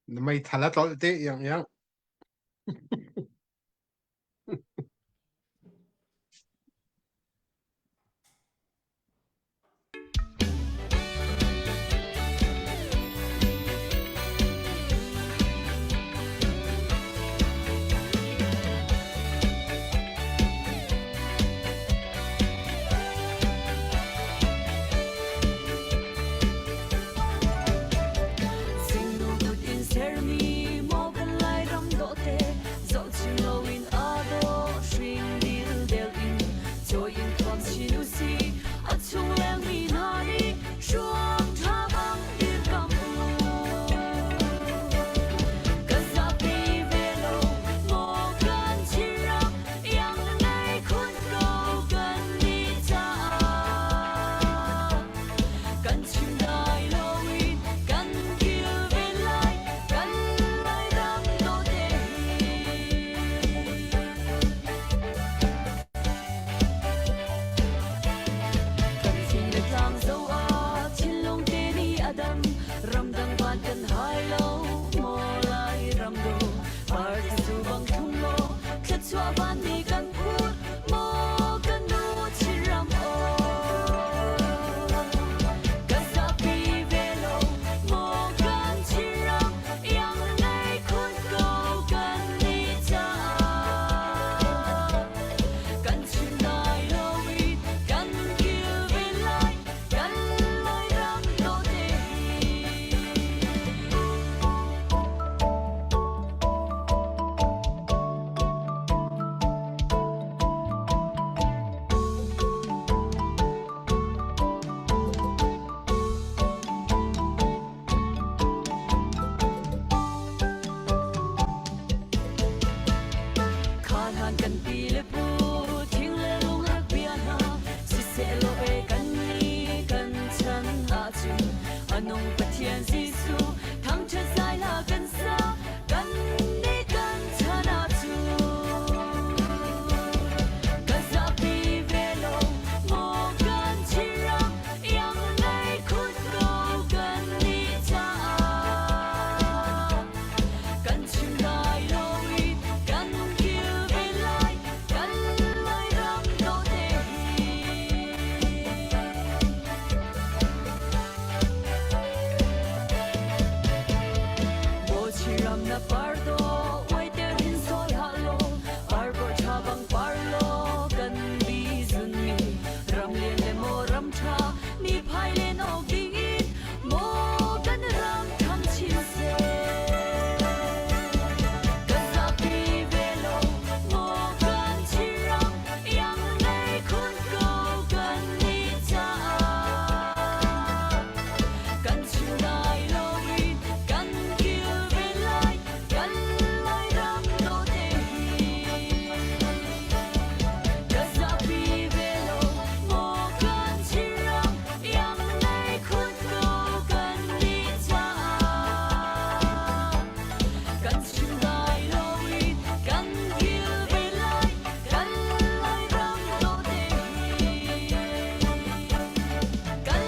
Na meithal a tlolh te iang iang. Zingnu kut in sermi maw kan Lairam dawhte zohchim loin aa dawh hring dildel in cawi in thuam chin usih a chung lengmi hna nih hruang ṭha bang dirkamh u. Kan zapi ve lo maw kan Chinram iang ngei khun ko kan nih caah kan chim dai loin kan kilven lai kan Lairam dawte hi. Kan fing le tlang zo ah thinlung te nih a dam ramdang van kan hai lo maw lai ram do party zu bang thum law thluachuah van nih kan phut maw kan nu Chinram aw kan zapi ve lo maw kan Chinram iang ngei khun ko kan nih caah kan chim dai lo i kan kilven lai kan Lairam dawte hi. Kha hlan kan pi le pu thing le lung rak bia hna siseh law e kan ni kan chan ahcun a nung Pathian Jesuh thangṭhat zai hla kan sa kan ni kan chan ahcun kan zapi ve lo maw kan Chinram iang ngei khun ko kan nih caah kan chim lai lo i kan kilven lai kan Lairam dawte hi. Bawchiram na par dawh uaiter hin sawi hlah law par bawh ṭha bang par law kan bi zunmi ram lian le maw ram ṭha mi phai len awk ding in maw kan ram thang chin seh. Kan zapi ve lo maw kan Chinram iang ngei khun ko kan nih caah kan chim lai lo i kan kilven lai kan Lairam dawte hi. Ka zapi ve lo maw kan Chinram iang ngei khun ko kan nih caah kan chim lai lo i kan kilven lai kan Lairam dawte hi. Kan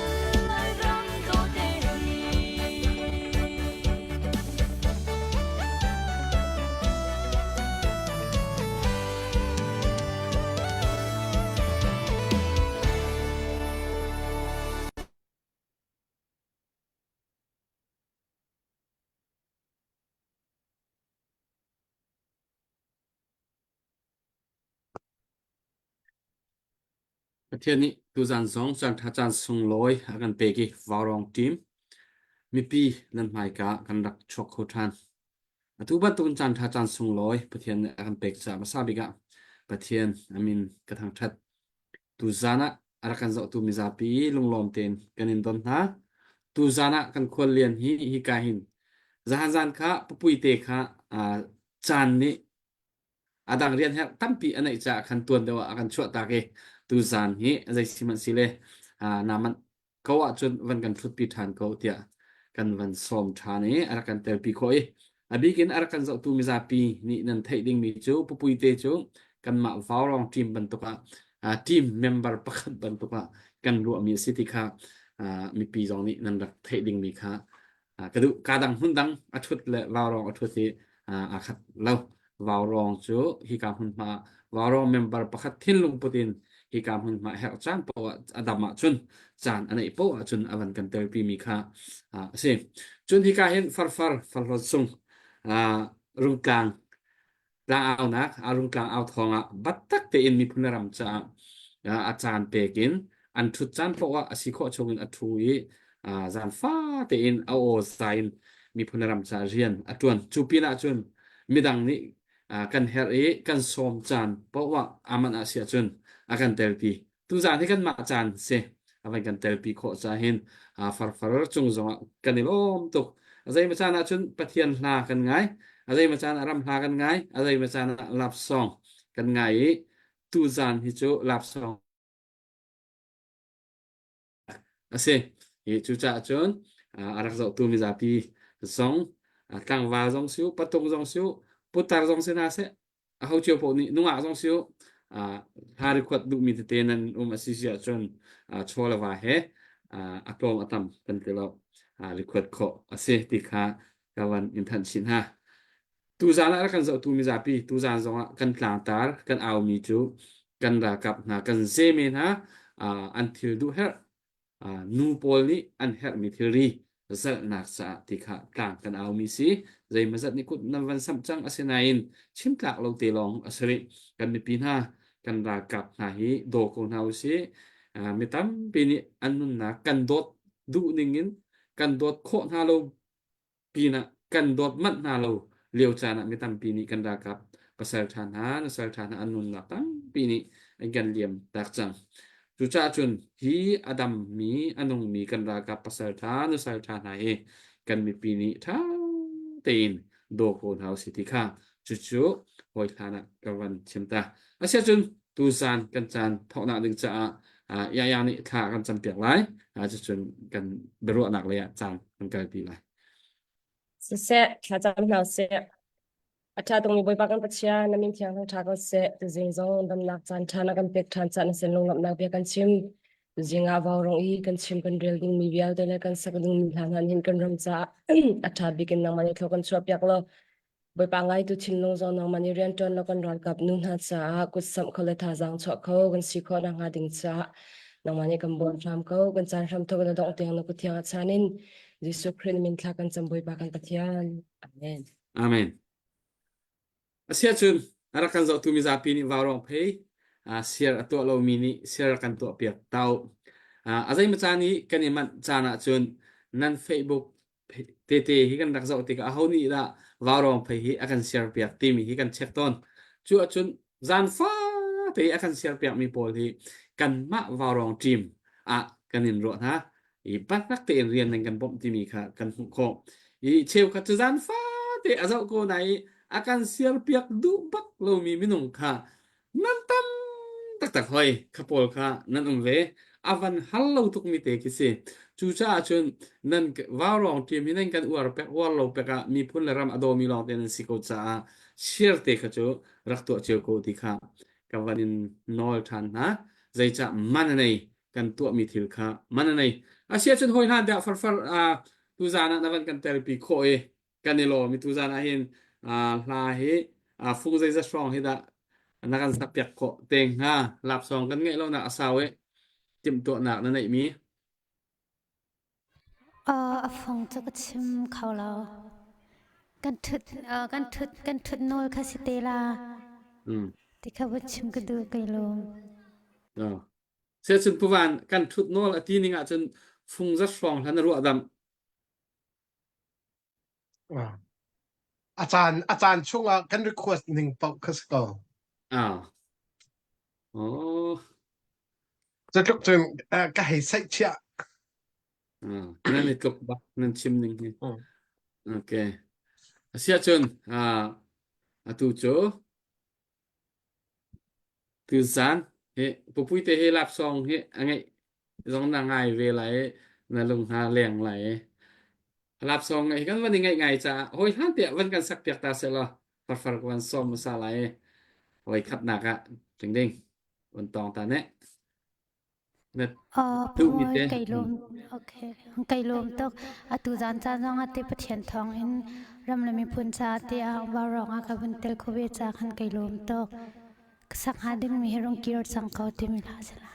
Lairam dawte hi. Pathian nih tuzan zong caanṭha caan sunglawi a kan pek i vaurawng team mipi nan hmaika kan rak chuak kho ṭhan. Atu bantukin caanṭha caan sunglawi Pathian nih a kan pek caah hmasa bik ah Pathian a min ka thangṭhat. Tuzan ah a rak kan zohtu mizapi lunglawm tein kan in don hna. Tuzan ah kan khuallian hi hika hin zahan zan kha papuite kha aa caan nih a dang rian herh tampi a neih caah khan tuan deuh ah a kan chuahtak i tuzan hi zei sihmanh si le naa manh ko ahcun van kan ṭhutpi ṭhan ko tiah. kan van sawm ṭhan i a rak kan telpi khawh i a bik in a rak kan zohtu mizapi nih nan theih dingmi cu Pupuite cu kanmah Vaurawng team bantuk ah team member pakhat bantuk ah kan ruahmi a si ti kha mipi zong nih nan rak theih dingmi kha ka duh. Ka dang hmun dang a ṭhut le Vaurawng a ṭhut hi aa khat lo. Vaurawng cu hika hmunhma Vaurawng member pakhat thinlung put in hika hmunhma herh caan paoh ah a dam ahcun caan a neih paoh ahcun a van kan telpi mi kha a si. Cun hika hin farfar farhlawt sung rungtlang tlangaunak rungtlang au thawng ah battak tein miphun le ram caah a caan pek in an ṭhut caan paoh ah a si khawh chung in a ṭhu i zaanfa tein a aw zai in miphun le ram caah rian a ṭuan. Cu pin ah cun midang nih kan herh i kan sawm caan paoh ah aman ah si ahcun a kan telpi. Tuzaan hi kanmah caan si a van kan telpi khawh ca hin farfar cung zongah kan i lawm tuk. A zeimaw caan ah cun Pathian hla kan ngai, a zeimaw caan ah ram hla kan ngai, a zeimaw caan ah love song kan ngai i tuzaan hi cu love song a si. I cucaah cun a rak zohtu mizapi zong tlangval zong si u, patung zong si u, putar zong si hna seh, aho cio paoh nih nungak zong si u, hla rikhuat duhmi tete nan um a si si ahcun chaw le va he a tlawm a tam kan ti lo rikhuat khawh a si ti kha ka van in thanh chin hna. Tuzaan ah rak kan zohtu mizapi tuzaan zongah kan tlangtar kan aumi cu kan ralkap hna kan zeme hna an thil duh herh nu pawl nih an herhmi thilri zalhnak caah ti kha tlang kan aumi si zeimazat nih kut nan van samh cang asinain chimtlak lo te lawng a si rih kan mipi hna kan ralkap hna hi daw ko hna usih mi tampi nih an nunnak kan dawt duh ning in kan dawt khawh hna lo pinah kan dawt manh hna lo lio caan ah mi tampi nih kan ralkap pasal ṭha hna nusal ṭha hna an nunnak tampi nih an kan liam tak cang. Cucaah cun hi a dammi a nungmi kan ralkap pasal ṭha nusal ṭha hna hi kan mipi nih ṭha tein daw ko hna usih ti kha cucu hawi hlan ah ka van chim ta. Asiahcun tuzaan kan caan thawknak ding caah Yaya nih thla kan campiak lai. Cucun kan biaruahnak lei ah caan kan kalpi lai. Siseh, thlacam hna usih. A ṭha tukmi Bawipa kan Pathian, na min thiang ṭha ko seh. Tuzing zong damnak caan ṭha na kan pek ṭhan caan na sin lunglawmhnak bia kan chim. Tuzing ah vaurawng i kan chim kan rel dingmi vialte le kan sak dingmi hla hna hin kan ram caah a ṭha bik in nangmah nih thlua kan chuah piak law Bawipa ngaitu thinlung zong nangmah nih rianṭuan law kan ralkap nu hna caah kutsamh kho le thazaang chuah kho kan si khawh nakhnga ding caah nangmah nih kan bawm hram ko. Kan caan hramthawk in a dongh tiang na kut thiang ah chan in Jesuh Khrih na min thla kan cam Bawipa kan Pathian. Amen. Amen. Asiahcun a rak kan zohtu mizapi nih vaurawng phei share a tuah lomi nih share kan tuah piak tau. A zeimaw caan i kan i manh caan ahcun nan Facebook tete hi kan rak zoh tikah aho nih dah vaurawng phei hi a kan share piak timi hi kan check tawn. Cu ahcun zan fate a kan share piakmi pawl hi kanmah vaurawng team ah kan in ruah hna. I biatak tein rian nan kan bawmh timi kha kan hmuh khawh. I cheukhat cu zan fate a zoh ko na i a kan share piak duh bak lomi minung kha nan tam taktak hoi kha pawl kha nan um ve a van hal lo tukmi te khi si cucaah cun nan vaurawng team hi nan kan uar pek uar lo pek ah miphun le ram a dawmi lawng te nan si ko caah share te kha cu rak tuah cio ko ti kha ka van in nawl ṭhan hna zeicah man a nei kan tuahmi thil kha man a nei asia cun hawi hlan dah farfar tuzaan ah na van kan telpi khawh i kan i lawm i tuzaan ah hin hla hi fung zeizat hrawng hi dah na kan sak piak khawh te hnga lapsawng kan ngeih lonak a sau i timhtuahnak na neihmi A fung cu ka chim kho lo. Kan ṭhut kan ṭhut kan ṭhut nawl kha si te la. Ti kha vun chim ka duh kai lawm. Siacun puvan kan ṭhut nawl a ti ning ahcun fung zat hrawng hlan na ruah damh. A caan a caan chungah kan request ning paoh kha si ko. Ah. Oh. Zeitluk cun ka hei saih chiah. Ah, nan i tluk bak nan chim ning hi. Okay. Asiahcun ah atu cu Tuzaan hi pupuite hi lapsawng hi a ngeih zong na ngai ve lai i na lung hna leng lai i. Lap song ngai kan van i ngaih ngai caah hawi hlan tiah van kan sak piak ta seh law farfar ka van sawm hmasa lai i hawi khatnak ah ding ding van tawng ta ne. Na duhmi Paul te. kai lawm okay kai lawm tuk atu zan caan zong ah te Pathian thawng in ram le miphun caah tiah vaurawng ah ka vun tel kho ve ca khan kai lawm tuk ka sak hnga dingmi hi rung kir cang ko timi hla si lai.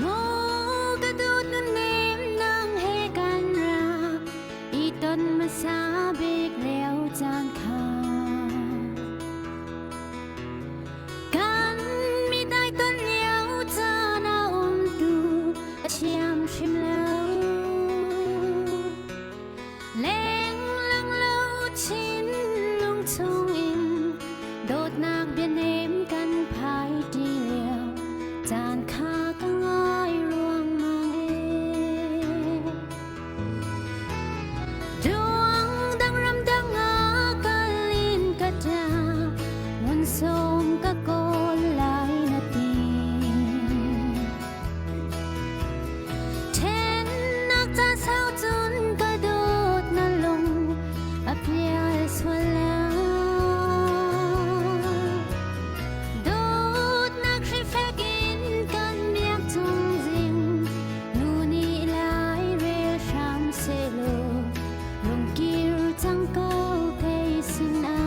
Maw ka dawt nunnem nang he kan ra i ton hmasa bik lio caan kha. Kan mit ai ton lio caan a um tu a thiam hrim lo. Lenglang lo thinlung chungin dawtnak bianem kan phai ṭi lio caan kha ka ngai ruangmang ee. Ruang dang ram dang ah kal in ka ṭa ngun sawm ka kawl lai na ti. Ṭhennak ca sau cun ka dawt na lung a pial sual lai. Dawtnak hrifek in kan miak cung zing nu nih lai rel hram sehlaw rungkir cang ko kei sinah.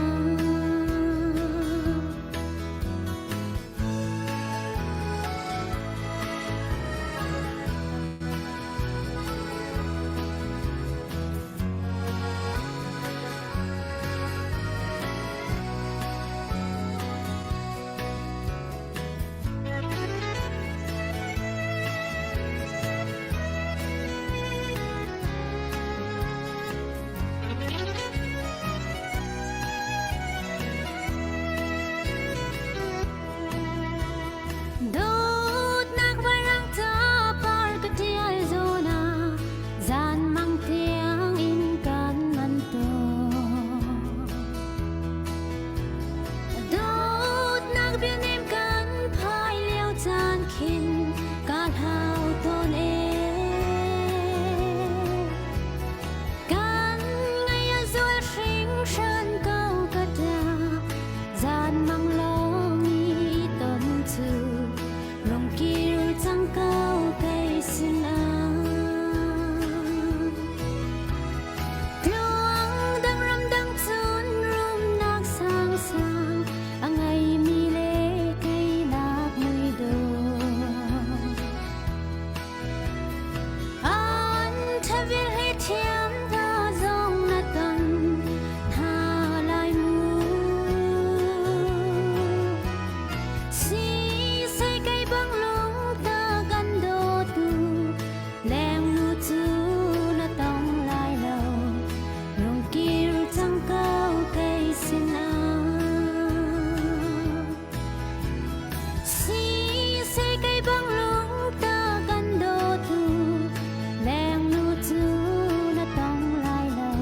Dawtnak vairang capar ka ṭial zawn ah zanmang tiang in kan man tawn. Dawtnak bianem kan phai lio caan khin ka hlau tawn ee. Kan ngaih a zual hringhran ko ka ṭa zan mang lawng i ton cu rungkir cang ko kei sinah. Tluang dang ram dang cun rumnak sangsang a ngeimi le keinak mui dawh. An ṭhavil hi thiam hna zong na ton hna lai mu. Si sei kei bang lung ta kan dawtu lengnu cu na tong lai lo rungkir cang ko kei sinah. Si sei kei bang lung ta kan dawtu lengnu cu na tong lai lo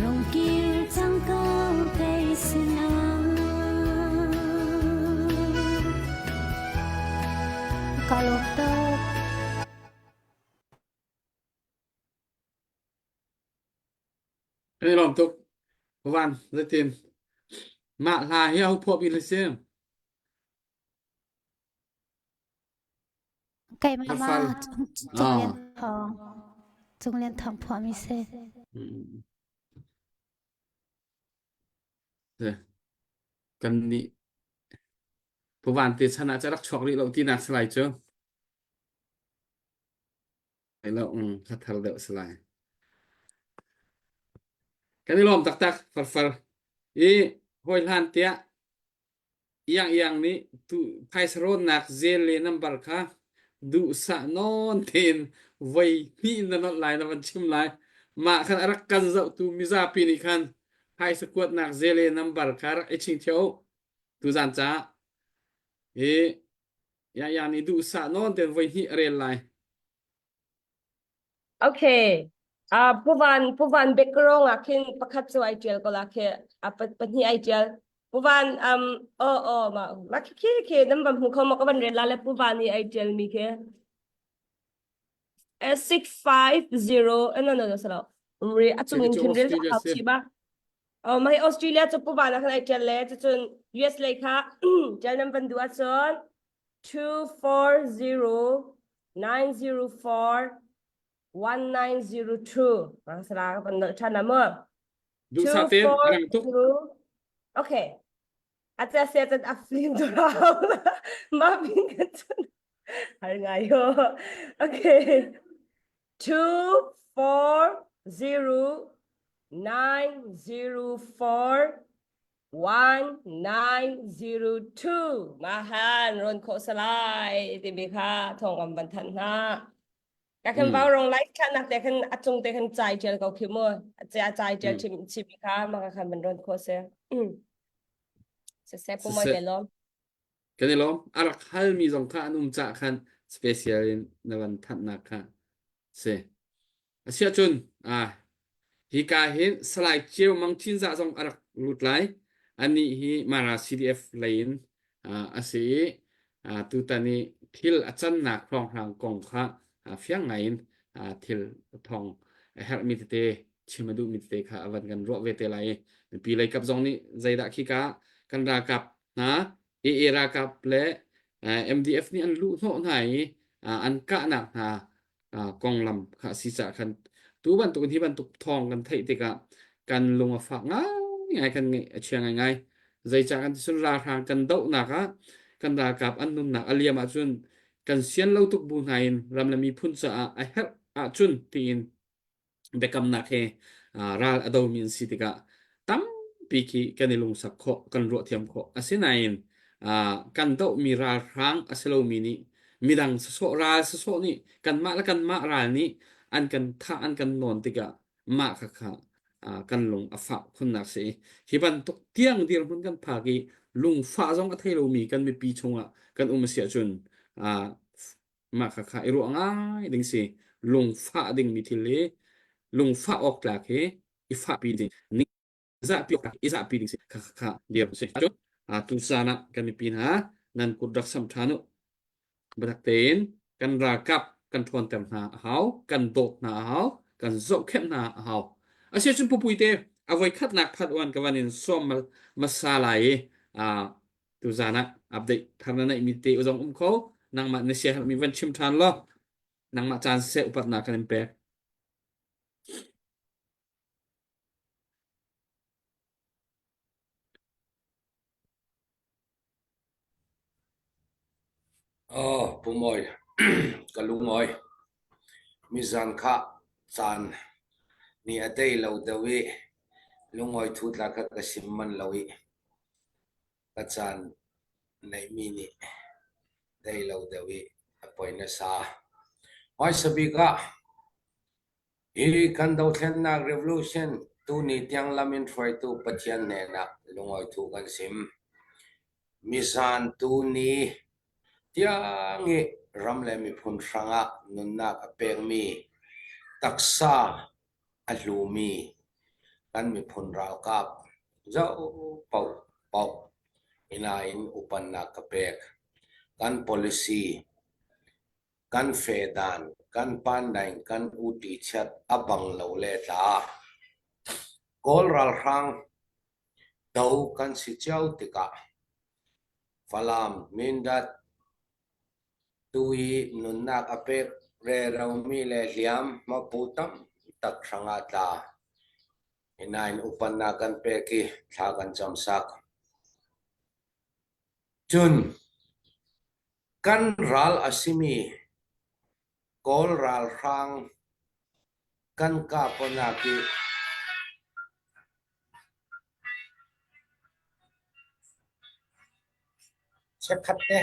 rungkir cang ko kei sinah. Ka lawm tuk. Kan i lawm tuk. Van zeitin mah hla hi aho phuah mi si? Keimah ma Farfar. Cung Lian Ah. Thawng Cung Lian Thawng phuah mi si. Mm. Kan nih Pu Van te chan ah rak chuak rih lo tinak si lai cu. Lo um hla thar deuh si lai. Kan i lawm taktak farfar. I hawi hlan tiah iang iang nih tu phaisa rawnnak zel le number kha duhsah nawn tein voi hnih na nolh lai na van chim lai. Mah khan a rak kan zohtu mizapi nih khan phaisa kuatnak zel le number kha rak i ching theo. Tuzan caah i Ya ya nih duhsah nawn tein voi hnih a rel lai. Okay. Uh, Pu Van Pu Van background ah khin pakhat cu ai tial ko la khi a pahnih ai tial. Pu Van um oh oh ma ma khi khi khi nan van hmu kho ma ka van rel la le Pu Van i ai tial mi khi 650 no no no salo ri a chung in khin rel hau chi ba oh mai Australia chu Pu Van khan ai tial le cun US lei kha tial nan van du ahcun 240 904 1902 mang sala ka van nolh ṭhan na mu Duhsah tein a rang tuk. Okay. A cha se cun a flin tu rau. Ma bin kan cun har ngai yo. Okay. 2 4 0 9 0 4 1 9 0 2 mahan ron kho salai timi kha thong kam ban than hna. Ka khan vau rong lai thla te khan a cung te khan chai tial ko khi mu cha chai tial chim chim kha ma ka khan ban ron kho se se se pu moi te lom Kan i lawm. A rak halmi zong kha an um cah khan special in na van thanhnak kha si. Asiahcun ah hika hin Salai Ceu Mang Chinzah zong a rak lut lai. Anih hi Mara CDF lei in a si i tutan i thil a cannak hrawnghrang kong kha fiang ngai in thil thawng a herhmi tete chim a duhmi tete kha a van kan ruah ve te lai i mipi lei kap zong nih zeidah khika kan ralkap hna AA ralkap le MDF nih an luh hnawh hna i an kahnak hna konglam kha a si caah khan tu bantuk in hi bantuk thawng kan theih tikah kan lung a fak ngaingai kan ngaih a chia ngaingai zeicah kan ti cun ralhrang kan dohnak ah kan ralkap an nunnak a liam ahcun kan sian lo tuk bu hna in ram le miphun caah a herh ahcun tiin biakamnak he ral a domi an si tikah tampi khi kan i lungsak khawh kan ruahthiam khawh asinain kan dohmi ralhrang a si lomi nih midang sawsawh ral sawsawh nih kanmah le kanmah ral nih an kan thah an kan nawn tikah mah kha kha kan lung a fah khunnak si hi bantuk tiang dirhmun kan phak i lungfah zong a thei lomi kan mipi chungah kan um a si ahcun mah kha kha i ruah ngai ding si lungfah dingmi thil hi lungfah awk tlak hi i fahpi ding ning zahpi awk i zahpi ding si kha kha dir si cun tu caan ah kan mipi hna nan kut rak sam ṭhan u biatak tein kan ralkap kan ṭhawnter hna a hau kan dawt hna a hau kan zohkhenh hna a hau asiahcun pupui te a voi khatnak phat uan ka van in sawm masa lai i tuzan ah update thar na neihmi te zong um kho nangmah na siaherhmi van chim ṭhan law nangmah caan siseh upatnak kan in pek. Oh, Pu Mawi, ka lungawi. Mizan kha caan nih a dei lo deuh i lungawi thutla kha ka sim manh lo i Ka caan neihmi nih dei lo deuh i a poi nasa. Hmaisa bik ah hi kan dothlennak revolution tuni tiang lam in hruaitu Pathian hnenah lungawi thu kan sim. Mizan tuni tiang i ram le miphun hrangah nunnak a pekmi taksa a hlumi kan miphun ralkap zoh paohpaoh hina in upannak ka pek. Kan policy, kan fedan, kan pandaing, kan uti chiat a bang lo le tla. Kawl ralhrang do kan si cio tikah Falam, Mindat, Tu i nunnak a pek reromi le hliam hmapu tamtak hrangah tla. Hinain upannak kan pek i thla kan camsak. Cun kan ral a simi Kawl ralhrang kan kahponak i Chiakhat te.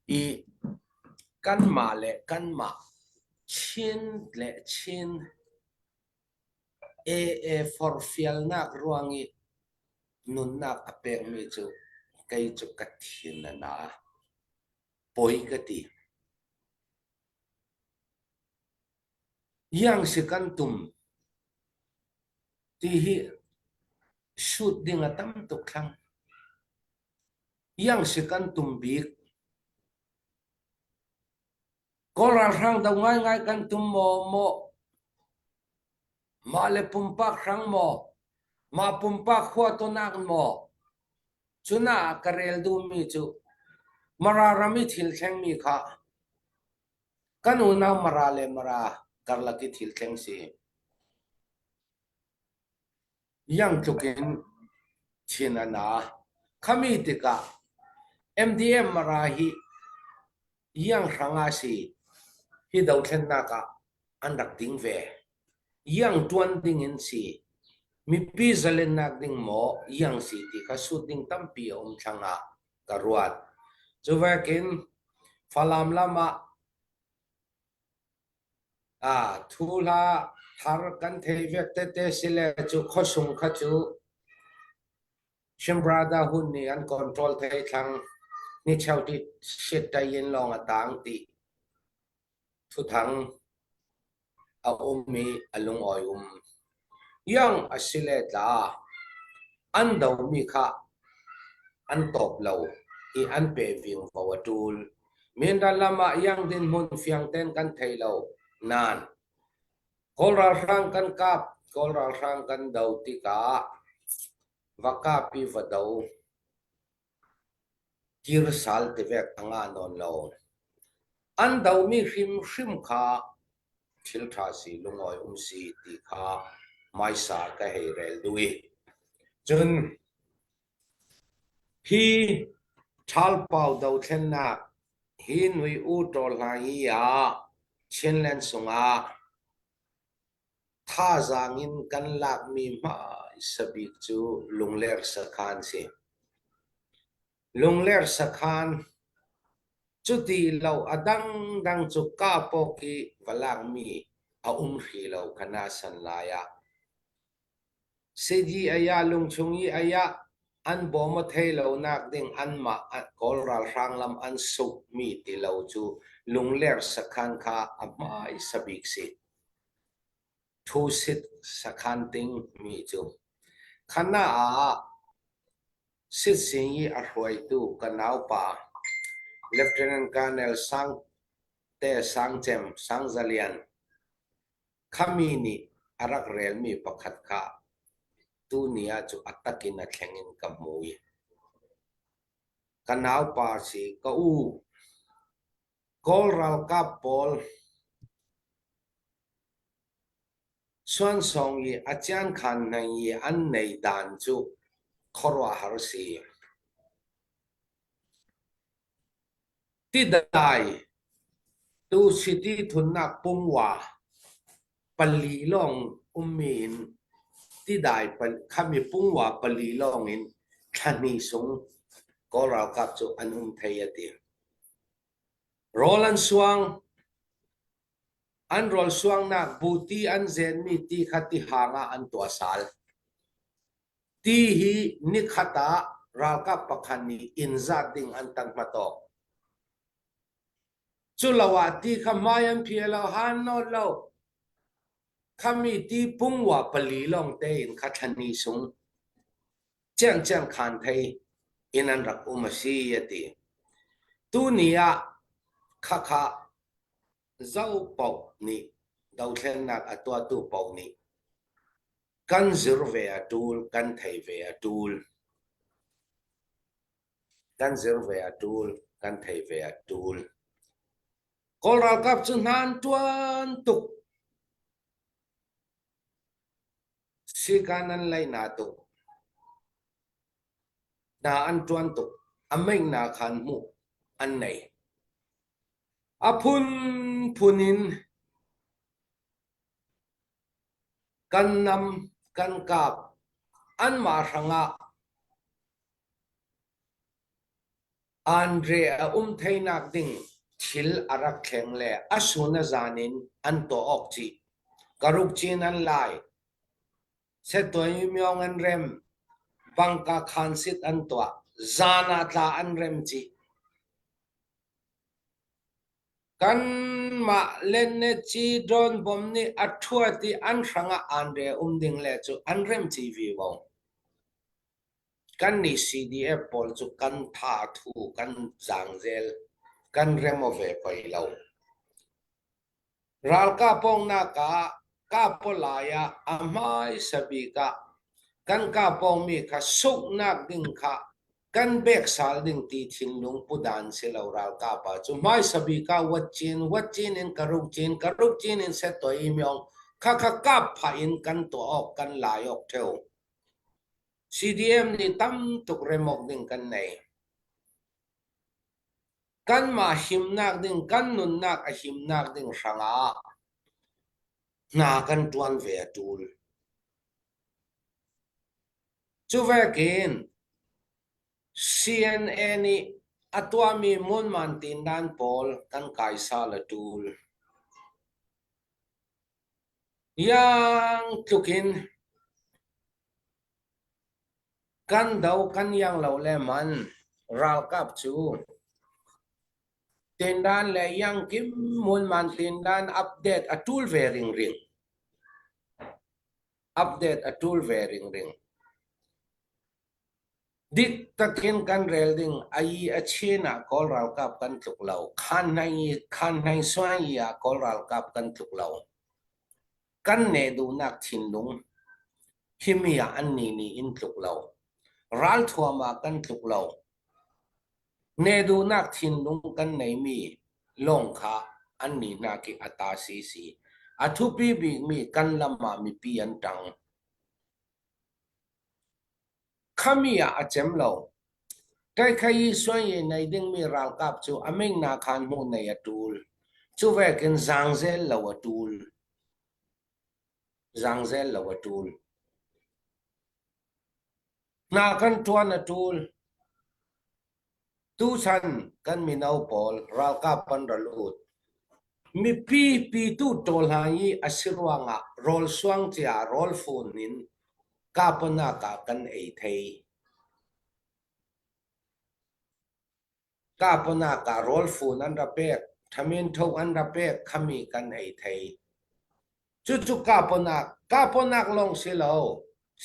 I kanmah le kanmah Chin le Chin. AA forhfialnak ruang i nunnak a pekmi cu kei cu ka thin a na. Poi ka ti. Iang si kan tum ti hi shoot ding a tam tuk thlang. Iang si kan tum bik. Kawl ralhrang do ngaingai kan tum maw maw? Mah le pumpak hrang maw? Mah pumpak huatonak maw? Cuna ka rel duhmi cu Mara ram i thil thlengmi kha kan unau Mara le Mara karlak i thil thleng si. Iang tluk in chin a na. Khami tikah MDM Mara hi iang hrang ah si hi dothlennak ah an rak ding ve. Iang ṭuan ding in si. Mipi zalennak ding maw iang si ti kha sut ding tampi a um thlang ah ka ruat. Cuvekin Falam lam ah Ah, thu hla thar kan thei vek tete sile cu khuasung kha cu Chin Brotherhood nih an control thei thlang ni cheu ti shit tayin lawng a tang ti thuthang a um i a lungawi um. Iang a si le tla an domi kha an tawp lo i an pe vingvo a ṭul. Mindat lam ah iang dinhmun fiang tein kan thei lo nain Kawl ralhrang kan kap, Kawl ralhrang kan do tikah va kap i va do. Kirsal tivek a ngah nawn lo. An domi hrimhrim kha thil ṭha si lungawi um si ti kha hmaisa ka hei rel duh i cun hi ṭhalpau dothlennak hi nui u ṭawl hna hi ah Chinland sungah Thazaang in kan lakmi hmaisa bik cu Lungler sakhan si. Lungler sakhan cuti lo a dangdang cu kapawk i va lakmi a um hri lo kana san lai ah. Sidi aya lungchung i aya an bawm a thei lo nak ding anmah Kawl ralhrang lam an sukmi ti lo cu Lungler sakhan kha a hmaisa bik si. Thusit sakhan ting mi cu khana ah sitsing i a hruaitu ka naupa Lieutenant Colonel Sang Te Sang Cem Sang Za Lian khami nih a rak relmi pakhat kha tuni ah cu a takin a thleng in ka hmu i ka naupa si ka u Kawl ralkap pawl Suansawng i a ciankhan hna i an nei dan cu khuaruahhar si. Tidai tu city thunnak pungwa pali lawng ummi in tidai khami pungwa pali lawng in thla hnih sung Kawl ralkap cu an um thei a ti. Rawl an suang. An rawl suangnak buti an zenmi ti kha tihang ah an tuah sal. Ti hi nikhat ah ralkap pakhat nih inn zat ding an tan hmatawk. Cu lo ah ti kha hmai an phia lo, han nawl lo. Khami ti pungwa pali lawng tein kha thlani sung ciangciang khan thei in an rak um a si a ti. Tuni ah khakha zo paoh nih dothlennak a tuahtu paoh nih kan zir ve a ṭul, kan thei ve a ṭul. Kan zir ve a ṭul, kan thei ve a ṭul. Kawl ralkap cu hna an ṭuan tuk. Sikan an lei na tuk. Hna an ṭuan tuk. A meihna khan hmuh an nei. A phunphun in kan nam, kan kap. Anmah hrangah Andre a um theinak ding thil a rak thleng le a sun a zan in an tuah awk cih. Karuk cin an lai. Settuai-myong an rem. Bangka khansit an tuah. Zan ah tla an rem chih. Kanmah Lenneci drone bom nih a ṭhuat i an hrangah aan re um ding le cu an rem chih vivo. Kannih CDF pawl cu kan tha a thu, kan zaangzel, kan rem aw ve pei lo. Ralkap pawngnak ah kahpawlai ah a hmaisa bik ah kan kahpawngmi kha sunghnak ding kha kan beksal ding ti thinlung pu dan si lo ralkap ah cu hmaisa bik ah watcin watcin in karuk cin karuk cin in setoi myong kha kha kap phah in kan tuah awk kan lai awk theo. CDM nih tam tuk rem awk ding kan nei. Kanmah himnak ding, kan nunnak a himnak ding hrangah hna kan ṭuan ve a ṭul. Cu vekin CNA nih a tuahmi munman tindan pawl kan kaisal a ṭul. Iang tlukin Kan do kan iang lo le man ralkap cu tindan le iangkim munman tindan update a ṭul ve ringring. Update a ṭul ve ringring. Dik takin kan rel ding ayi a chin ah Kawl ralkap kan tluk lo. Khan hnai khan hnai suai ah Kawl ralkap kan tluk lo. Kan neh duhnak thinlung himi ah annih nih in tluk lo. Ralthuam ah kan tluk lo. Neh duhnak thinlung kan neimi lawng kha annih hna khi a ta si si. A thupi bikmi kan lam ah mipi an ṭang. Khami ah a cem lo. Kaikhai suai i nei dingmi ralkap cu a mingna khan hmuh nei a ṭul. Cu vekin zaangzel lo a ṭul. Zaangzel lo a ṭul. Hna kan ṭuan a ṭul. Tuchan kan mino pawl ralkap an ra lut. Mipi pitu ṭawl hna i a si ruangah rawl suang cia rawl fun in kapanak ah kan ei thei. Kapanak ah rawl fun an ra pek, thamin tho an ra pek khami kan ei thei. Cucu kapanak, kapanak lawng si lo,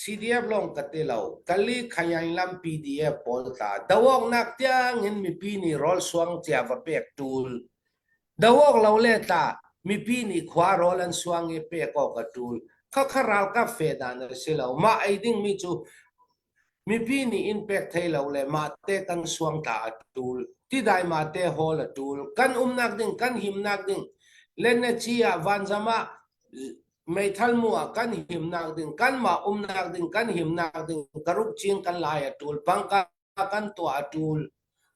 CDF lawng ka ti lo, Kali Khayain lam PDF pawl tla doawknak tiangin mipi nih rawl suang cia va pek ṭul. Doawk lo le tla mipi nih khua rawl an suang i pek awk a ṭul. Khakha ralkap fe dan a si lo. Mah ei dingmi cu Mipi nih inn pek thei lo le mahte kan suangtla a ṭul. Tidai mahte hawl a ṭul. Kan umnak ding, kan himnak ding, lennaci ah vanzam ah meithal mu ah kan himnak ding, kanmah umnak ding, kan himnak ding, karuk cing kan lai a ṭul. Bangka kan tuah a ṭul.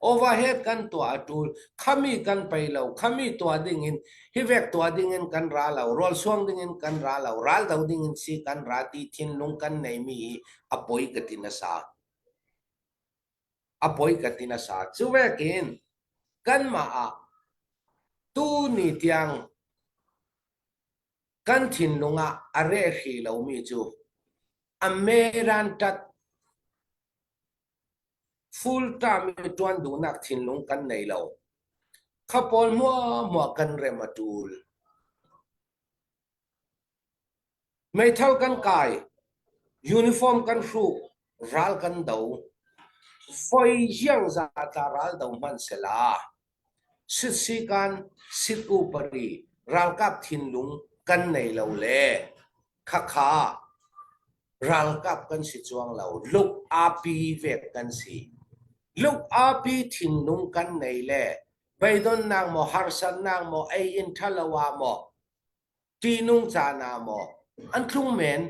Overhead kan tuah a ṭul. Khami kan pei lo. Khami tuah ding in hivek tuah ding in kan ra lo. Rawl suang ding in kan ra lo. Ral do ding in si kan ra ti thinlung kan neimi hi a poi ka ti nasa. A poi ka ti nasa. Cu vekin kanmah ah tu ni tiang kan thinlung ah a reh hri lomi cu a meran tat Full term i ṭuan duhnak thinlung kan nei lo. Kha pawl hmuahhmuah kan rem a ṭul. Meithal kan kai, uniform kan hruk, ral kan do. Foi ziangza tla ral do hmanh sela. Sitsikan sit upari ralkap thinlung kan nei lo le khakha ralkap kan si cuang lo luk api vek kan si luk api thinlung kan nei le beidonnak maw harsatnak maw ei in ṭhalo ah maw ṭihnung caan ah maw an tlung men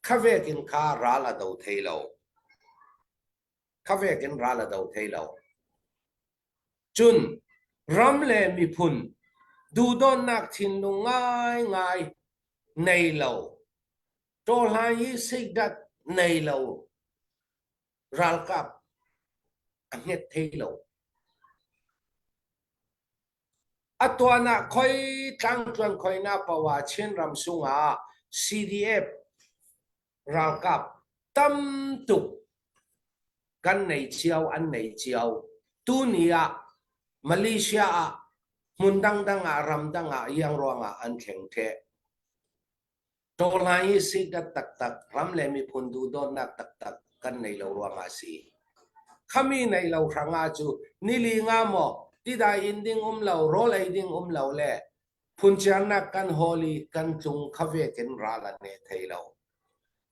kha vekin kha ral a do thei lo kha vekin ral a do thei lo Cun ram le miphun duhdawtnak thinlung ngaingai nei lo, ṭawhlan i seihdat nei lo ralkap a hnget thei lo. A tuan ah khoi tlangtluan khoi na paoh ah Chinram sungah CDF. Ralkap tam tuk kan nei cio an nei cio. Tuni ah Malaysia ah hmun dangdang ah ramdang ah iang ruangah an thleng theh. Tawhlai hi sidat taktak ram le miphun duhdawtnak taktak kan nei lo ruangah a si. Khami nei lo hrangah cu nili nga maw tidai inn ding um lo rawl ei ding um lo le phunciarnak kan hawl i kan tlung kha vekin ral an ne thei lo.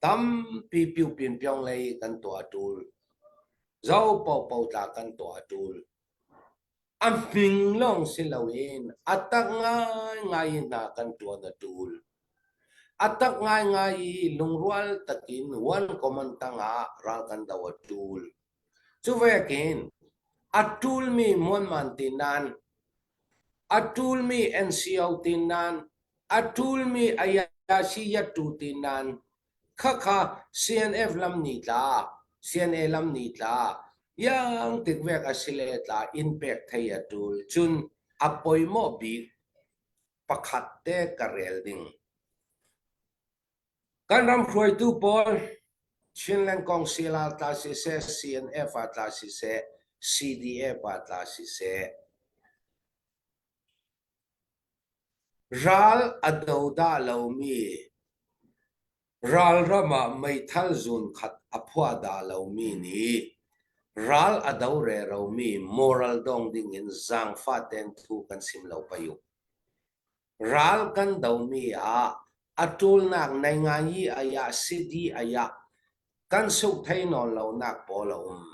Tampi piupin pyong lei kan tuah a ṭul. Zo popo tla kan tuah a ṭul. A hming lawng si loin a tak ngaingai i hna kan ṭuan a ṭul. A tak ngaingai i lungrual takin one common tangah ral kan do a ṭul. Cu vekin a ṭulmi hmuanman ti nain, a ṭulmi NCO ti nain, a ṭulmi ayasi yattu ti nain, Khakha CNF lam ni tla, CNA lam ni tla, iang tik vek a si le tla inn pek thei a ṭul. Cun a poimawh bik pakhat te ka rel ding. Kan ram hruaitu pawl Chinland Council ah tla siseh, CNF ah tla siseh, CDF ah tla siseh, Ral a do dah lomi ralram ah meithal zunkhat a phuah dah lomi nih ral a do reromi moral dong dingin zaangfah tein thu kan sim lo pei u. Ral kan domi ah a ṭulnak nei ngai i ayah sidi ayah Kan sungh thei nawn lonak pawl a um.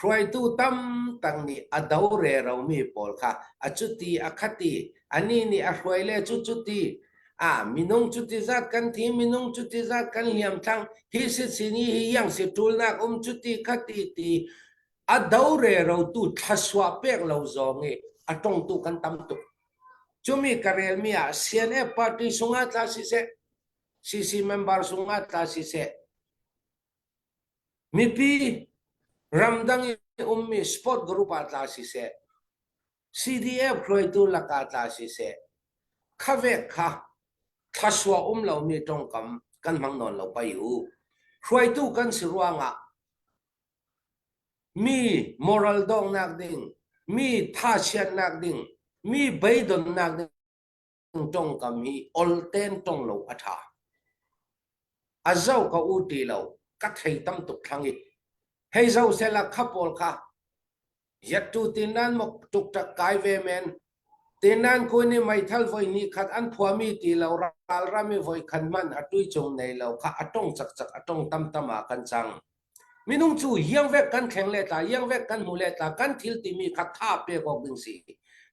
Hruaitu tamtak nih a do reromi pawl kha a cuti a khati, anih nih a hruai le cu cuti, ah minung cuti zat kan thi, minung cuti zat kan hliam thlang, hi si sin hi hi yang si ṭulnak um cuti khati ti a do rerotu thlasua pek lo zong i a tongtu kan tam tuk. Cumi ka relmi ah CNF party sungah tla siseh, CC member sungah tla siseh, mipi ramdang i ummi sport group ah tla siseh, CDF hruaitu lakah tla siseh, khavek kha thlasua um lomi tongkam kan hmang nawn lo pai u. Hruaitu kan si ruangah mi moral donghnak ding, mi thachiatnak ding, mi beidonnak ding tongkam hi olten tong lo a ṭha. A zo ka u ti lo, ka thei tam tuk thlang i. Hei zo sela kha pawl kha yattu tinan mok tuktak kai ve men tinan ku ni meithal voi ni khat an phuami ti lo ralram i voi khan man a tui chung nei lo kha a tong chak chak a tong tam tam ah kan cang. Minung cu iangvek kan thleng le tla, iangvek kan hmu le tla, kan thil timi kha tha pek awk ding si.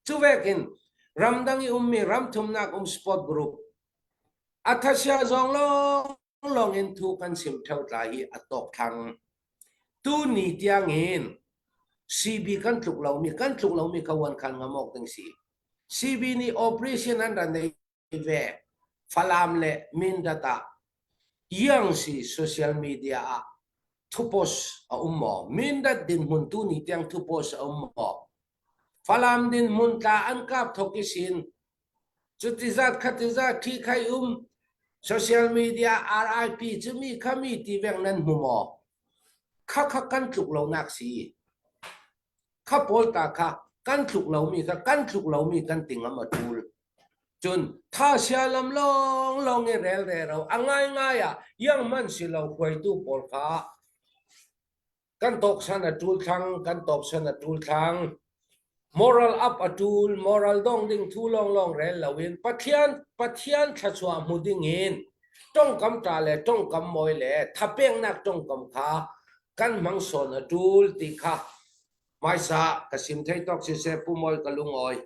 Cu vekin ramdang i ummi ramthumnak um sport group a thasia zong lawng lawng in thu kan sim theo tla hi a tawk thlang. Tu ni tiang in CB kan tluk lomi kan tluk lomi kha wan khan ngam awk ding si. CB nih operation an ra nei ve. Falam le Mindat ah iang si social media ah thu post a um maw? Mindat dinhmun tu ni tiang thu post a um maw? Falam dinhmun tla an kap thok i sin cuti zat khati zat thi khai um social media RIP cu mi kha mi ti veng nan hmu maw? Kha kha kan tluk lo nak si. Kha pawl ta kha kan tluk lomi kha kan tluk lomi kan ti ngam a ṭul. Cun thasia lam lawnglawng i rel rero a ngaingai ah iang man si lo hruaitu pawl kha kan tawksan a ṭul thlang, kan tawksan a ṭul thlang. Moral up a ṭul, moral dong ding thu lawnglawng rel loin Pathian Pathian thluachuah hmu ding in ṭongkam ṭa le ṭongkam mawi le thapeknak ṭongkam kha kan hmang sawn a ṭul ti kha hmaisa ka sim thei tawk siseh Pu Mawi ka lungawi.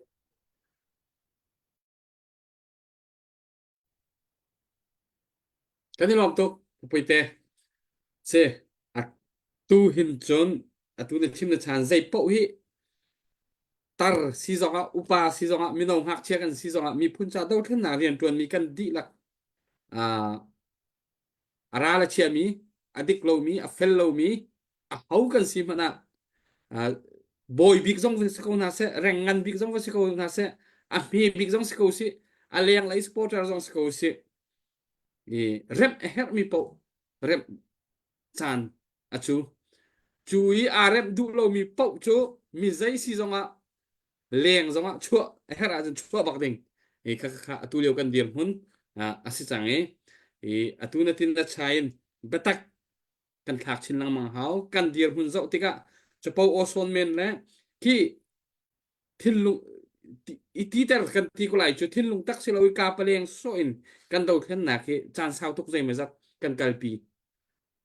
Kan i lawm tuk Puite. Si a tu hin cun atu na chim na chan zei paoh hi tar si zongah upa si zongah mino ngakchia kan si zongah miphun ca dothlennak rianṭuanmi kan dihlak ah a ral a chiami, a dik lomi, a fel lomi, a ho kan si hmanh ah bawi bik zong si ko hna seh, reng ngan bik zong va si ko hna seh, a hme bik zong si ko sih, a lenglei supporter zong si ko sih, i remh a herhmi paoh. Remh caan a cu. Cu i aa remh duh lomi paoh cu mi zei si zongah leng zongah chuah a herh ahcun chuah bak ding. I kha kha atu lio kan dirhmun a si cang i i atu na tin na chai in biatak kan thlak chin lengmang hau. Kan dirhmun zoh tikah capo aw sawn men le khi thinlung i titer kan ti ko lai cu thinlung tak si lo i ka paleng sawh in kan dothlennak hi caan sau tuk zeimawzat kan kalpi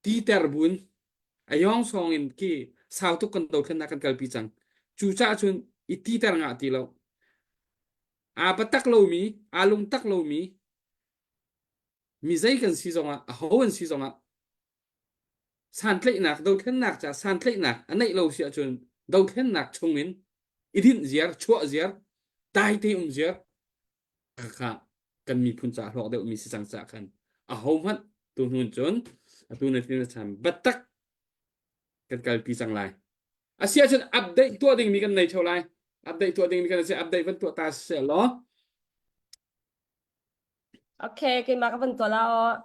titer bun a yong song in khi sau tuk kan dothlennak kan kalpi cang cu caah cun i titer ngah ti lo aa batak lomi aa lung tak lomi mi zei kan si zongah a ho an si zongah Santlaihnak dothlennak ca santlaihnak a neih lo si ahcun dothlennak chungin i dinh ziar, chuah ziar, daite um ziar kha kan miphun ca hlawk deuhmi si cang caah khan ahohmanh tu hnun cun atu na tin a chan biatak kan kalpi cang lai. Asi ahcun update tuah dingmi kan nei theo lai. Update tuah dingmi kan si update van tuah ta seh law. Okay, keimah ka van tuah la aw.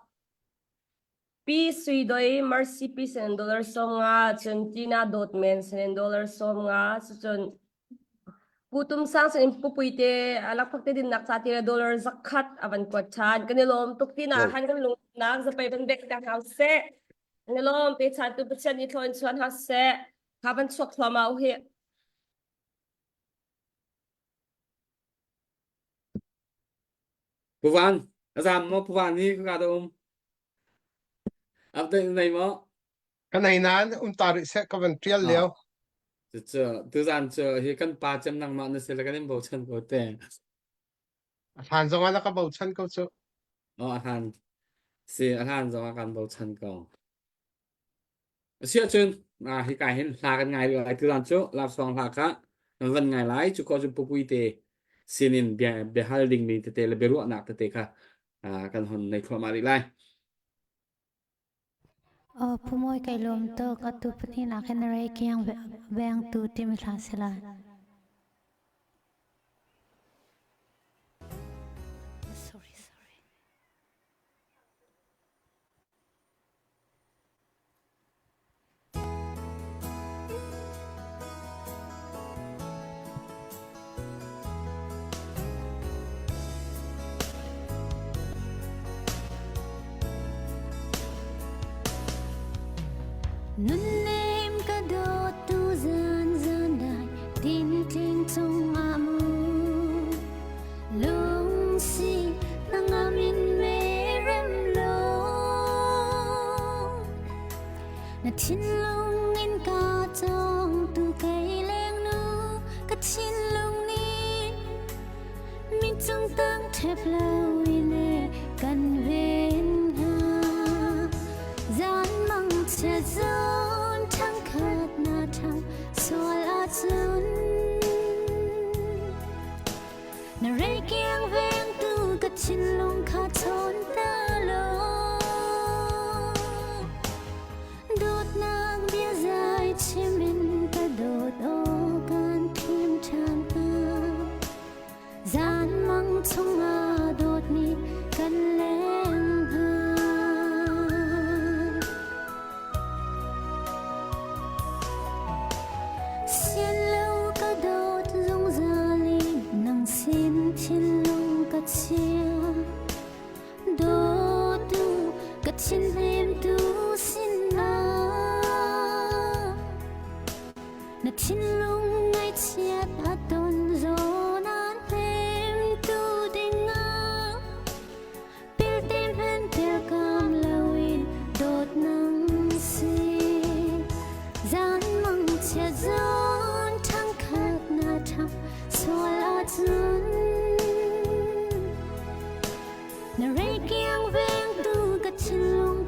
Pi Sui Doi, Mercy Pi sin dollar 50, cun Tina Dawt Men sin dollar 50, cucun Pu Tum Sang sin Pu Pui te lakphak te dinnak ca ti le dollar 100 a van kuat ṭhan. Kan i lawm tuk tina han kan lungnak zapei van bek ta hna seh. Kan i lawm pe chan tu Pathian nih thlaw in chuan hna seh. Kha van chuak thluahmah u hi. Pu Van, a zaam maw Pu Van hi ka da um? Update na nei maw? Ka nei nain um ta rih seh ka van ṭial lio. Cucu tuzaan cu hi kan pa cem nangmah na si le kan in bochan ko te. A hlan zong ah na ka bochan ko cu. Oh, a hlan. Si, a hlan zong ah kan bochan ko. Asiahcun hika hin hla kan ngai lai tuzaan cu love song hla kha kan van ngai lai cu ko cu pupui te sinin bia biahal dingmi tete le biaruahnak tete kha kan hon nei thluahmah rih lai. Aw Phumawi kai lawm tuk atu pahnihnak hin rei kiang vengtu timi hla si lai. Sorry, sorry. Nunnem ka dawt tu zan zan dai tin tling cungah mu Lungsi hnangam in merem law Na thinlung in ka cawng tu kei lengnu ka thinlung nih mi cung tang thep lo in kan ven hna zan mang chia zawn thang khat na thang sual ahcun Na reikiang vengtu ka thinlung kha chawn ta law Dawtnak biazai chim in ka dawt aw kan thim ṭhan hna Zan mang chungah dawtmi kan leng hna Sianlo ka dawt zungzal in nang sin thinlung ka chia. Dawtu ka thinhnemtu sinah na thinlung ngaihchiat a ton zawn aan hnemtu dingah Pilte hmanh pialkam loin dawt nang si. Zan mang chia zawn ṭhangkhat na ṭhang sual ahcun na reikiang vengtu ka thinlung.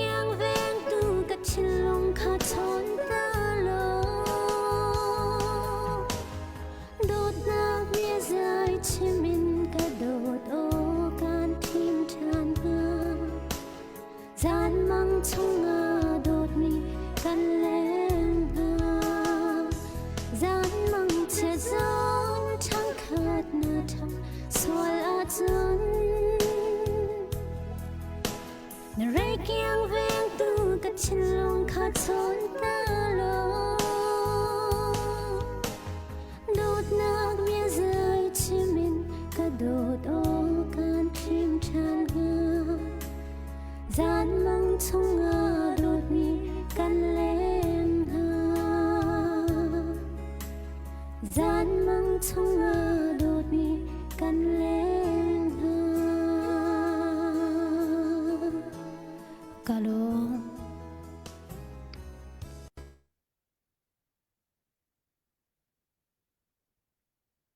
kiang vengtu ka thinlung kha chawn ta law Dawtnak biazai chim in ka dawt aw kan thim ṭhan hnga Zan mang chungah dawtmi kan leng hna Zan mang chia zawn ṭhangkhat na ṭhang sual ahcun Na reikiang vengtu ka thinlung kha chawn ta law Dawtnak biazai chim in ka dawt aw kan thlim ṭhan hnga Zan mang chungah dawtmi kan leng hna Zan mang chungah dawtmi kan leng hna. Ka lawm.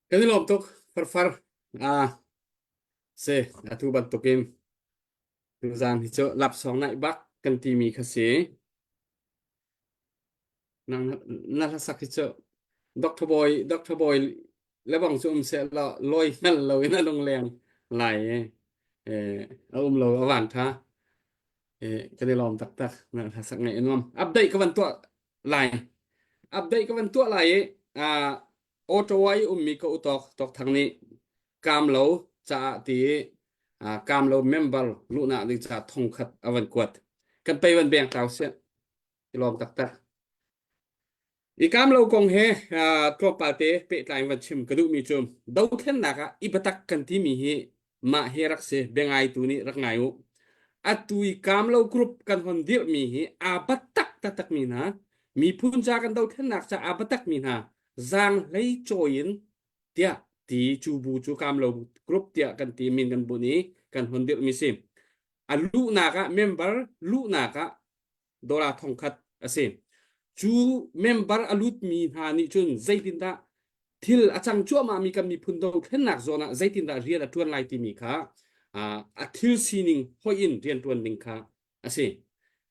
Kan i lawm tuk farfar. Ah, si atu bantukin tuzaan hi cu lapsawng naih bak kan timi kha si. Nang na hlasak hi cu Dr. Bawi Dr. Bawi le bang cu um seh law lawi hngal lo in a lungleng lai i eh, a um lo a van tha. Eh, kan i lawm taktak. Na hlasak ngaih a nuam. Update ka van tuah lai. Update ka van tuah lai i ah Ottawa i ummi ka utawk Tawk Thang nih kaam lo caah ti i ah kaam lo member luhnak ding caah thongkhat a van kuat. Kan pei van beng tlau seh. I lawm taktak. I kaam lo kong he tlawmpal te pehtlai in van chim ka duhmi cu dothlennak ah i biatak kan timi hi mah hi rak si biangaitu nih rak ngai u. Atu i kaam lo group kan hon dirhmi hi aa biatak taktakmi hna miphun ca kan dothlennak ca aa biatakmi hna zaanghlei cawi in tiah ti cu bu cu kaam lo group tiah kan ti min kan bunh i kan hon dirhmi si. A luhnak ah member luhnak ah dollar thongkhat a si. Cu member a lutmi hna nih cun zeitindah thil a cang cuahmahmi kan miphun dothlennak zawn ah zeitindah rian a ṭuan lai timi kha a thil sining hoih in rian ṭuan ding kha a si.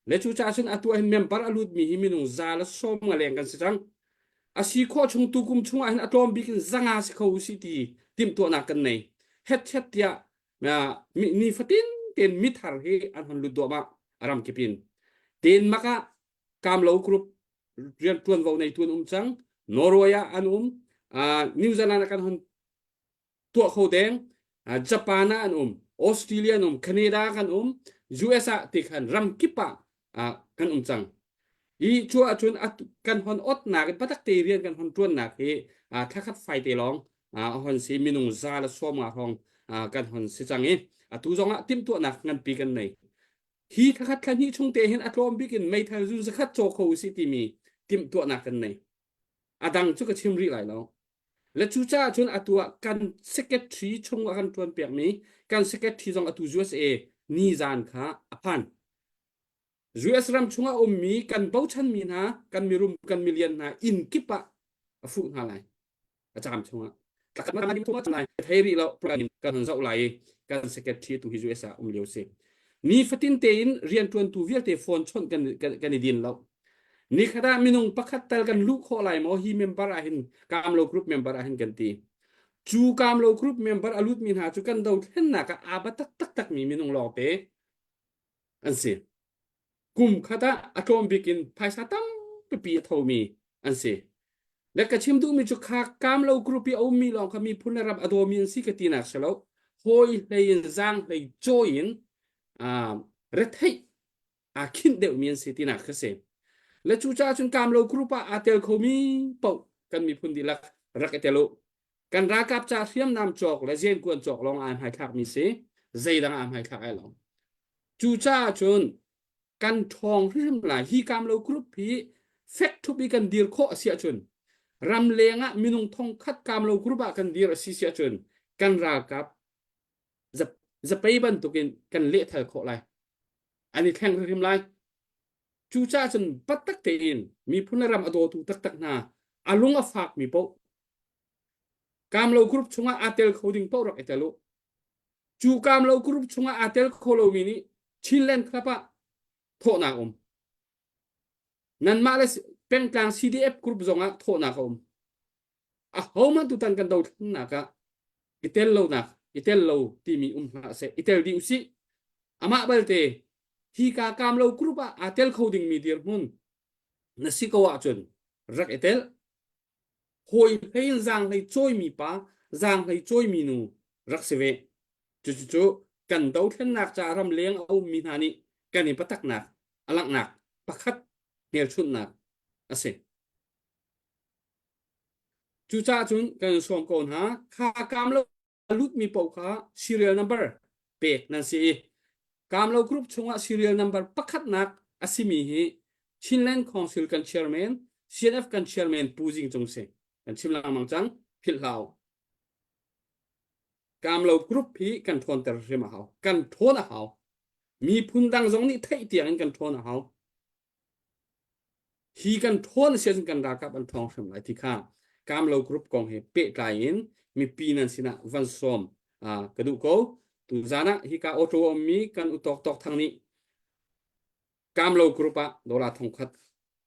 Le cucaah cun atu ah hin member a lutmi hi minung 110 nga leng kan si cang. A si khawh chung tukum chung ah hin a tlawm bik in 500 si kho usih ti timhtuahnak kan nei. Hetchet tiah nifatin tein mithar hi an hon lut duahmah a ram kip in Denmark ah Kamlo group rian tuanvo neitu an um cang Norway ah an um New Zealand ah kan hon tuah kho deng Japan ah an um Australia an um Canada kan um US ah ti khan ram kip ah kan um cang I cu ahcun kan hon otnak i patak te rian kan hon ṭuannak hi thlakhat fai te lawng a hon si minung 150 hrawng kan hon si cang i atu zongah timhtuahnak nganpi kan nei. Hi thlakhat thla hnih chung te hin a tlawm bik in meithal zun zakhat caw kho usih timi timhtuahnak kan nei. A dang cu ka chim rih lai lo. Le cucaah cun atu ah kan secretary chung a kan ṭuan piakmi kan secretary zong atu USA nizan kha a phan. US ram chungah ummi kan bochanmi hna, kan mirum, kan milian hna inn kip ah a fuh hna lai. A caam chungah. Lai thei rih lo kan hun zoh lai i kan secretary tu hi US ah um lio si. Nifatin tein rianṭuantu vialte phone chawnh kan, kan, kan i din lo. Nikhat ah minung pakhat tal kan luh khawh lai maw hi member ah hin Kamlo group member ah hin kan ti. Cu Kamlo group member a lutmi hna cu kan dothlennak ah aa ba taktak takmi minung lawngte an si. Kum khat ah a tlawm bik in phaisa tampipi a thomi an si. Le ka chim duhmi cu kha kaam lo group i a ummi lawng kha miphun le ram a dawmi an si ka tinak si lo. Hawi hlei in zaang hlei cawi in uh, retheih aa khinh deuhmi an si tinak ka si. Le cucaah cun kaam lo group ah aa tel khomi paoh kan miphun dihlak rak i tel u. Kan ralkap ca hriamnam cawk le zenkuan cawk lawng aa hmaithlakmi si. Zeidang aa hmaithlak ai lo. Cucaah cun kan ṭhawng hrimhrim lai. Hi Kamlo Group hi fek ṭhup i kan dir khawh a si ahcun ramleng ah minung thongkhat Kamlo Group ah kan dir a si si ahcun kan ralkap zapei bantukin kan lehthal khawh lai. An i thleng hrimhrim lai. Cucaah cun pattak tein miphun le ram a dawtu taktak hna a lung a fakmi paoh Kamlo Group chungah aa tel kho ding paoh rak i tel u. Cu Kamlo Group chungah aa tel kho lomi nih Chinland Club ah. Thawhnak um. Nanmah le pengtlang CDF group zong ah thawhnak a um. A hohmanh tutan kan dothlennak ah i tel lonak, i tel lo timi um hlah seh. I tel dih usih. Amah balte hi ka kaam lo group ah aa tel kho dingmi dirhmun na si ko ahcun rak i tel. Hawi hlei in zaanghlei cawimi pa, zaanghlei cawimi nu rak si ve. Cucu kan dothlennak caah ramleng a ummi hna nih kan i pataknak a langhnak pakhat hmelchunhnak a si. Cucaah cun kan in sawm ko hna, kha kaam lo a lutmi paoh kha serial number pek nan si i Kamlo Group chungah serial number pakhatnak a simi hi Chinland Council kan chairman, CNF kan chairman Pu Zing Cung si. Kan chim lengmang cang, philh hlah u. Kamlo Group hi kan ṭhawnter hrim a hau. Kan ṭhawn a hau. Miphun dang zong nih theih tiang in kan ṭhawn a hau. Hi kan ṭhawn a si ahcun kan ralkap an ṭhawng hrim lai ti kha Kamlo Group kong he pehtlai in mipi nan sinah van sawm ka duh ko. Tuzan ah hika auto a ummi kan utawk tawk thang nih Kamlo Group ah dollar thongkhat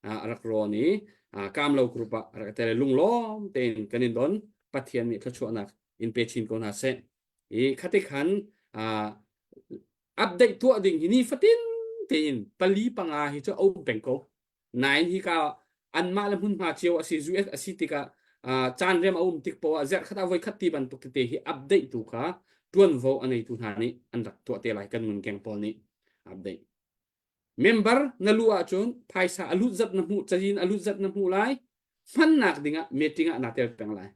a rak rawn i Kamlo Group ah a rak tel i lunglawm tein kan in don. Pathian nih thluachuahnak in pe chin ko hna seh. I khati khan update tuah ding hi nifatin tein pali panga hi cu a um peng ko nain hi ka anmah le hmunhma cio a si US a si tikah caan rem a um tik poah ah zarh khat ah voi khat ti bantuk tete hi update tu kha tuanvo a neitu hna nih an rak tuah te lai kan ngun keng pawl nih update member na lu ahcun phaisa a lut zat na hmuh cazin a lut zat na hmuh lai hmannak dingah meeting ah naa tel peng lai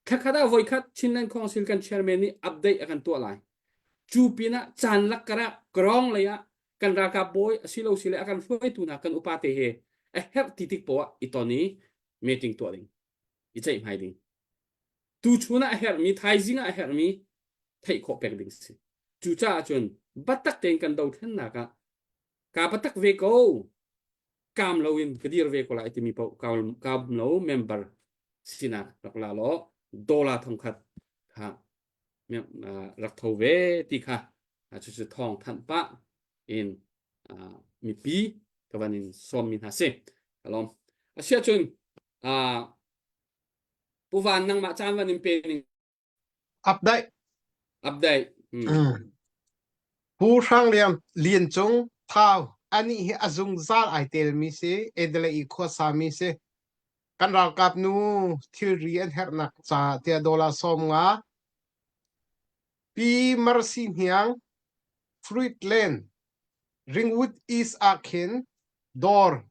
Thlakhat ah voikhat Chinland Council kan chairman nih update a kan tuah lai. Cu pinah caan lak karah Krong lei ah kan ralkap bawi asilo sile a kan hruaitu hna kan upa te he a herh ti tik poah i ton i meeting tuah ding, i ceihmai ding. Tuchun ah a herhmi, thaizing ah a herhmi theih khawh pek ding si. Cucaah cun biatak tein kan dothlennak ah kaa biatak ve ko. Kaam loin ka dir ve ko lai timi paoh kaam lo member sinak rak la law dollar thongkhat kha rak tho ve ti kha cucu thawng thanh pah in mipi ka van in sawmmi hna si kalom asia cun Pu Van nangmah caan van in pe ning Update. Update. Mm. Pu Hrang Lian Lian Cung Thau anih hi a zungzal ai telmi si Adelaide i khuasa mi si kan ralkap nu thilri an herhnak ca tiah dollar 50 Pi Mercy Hniang Fruitland Ringwood East ah khin dawr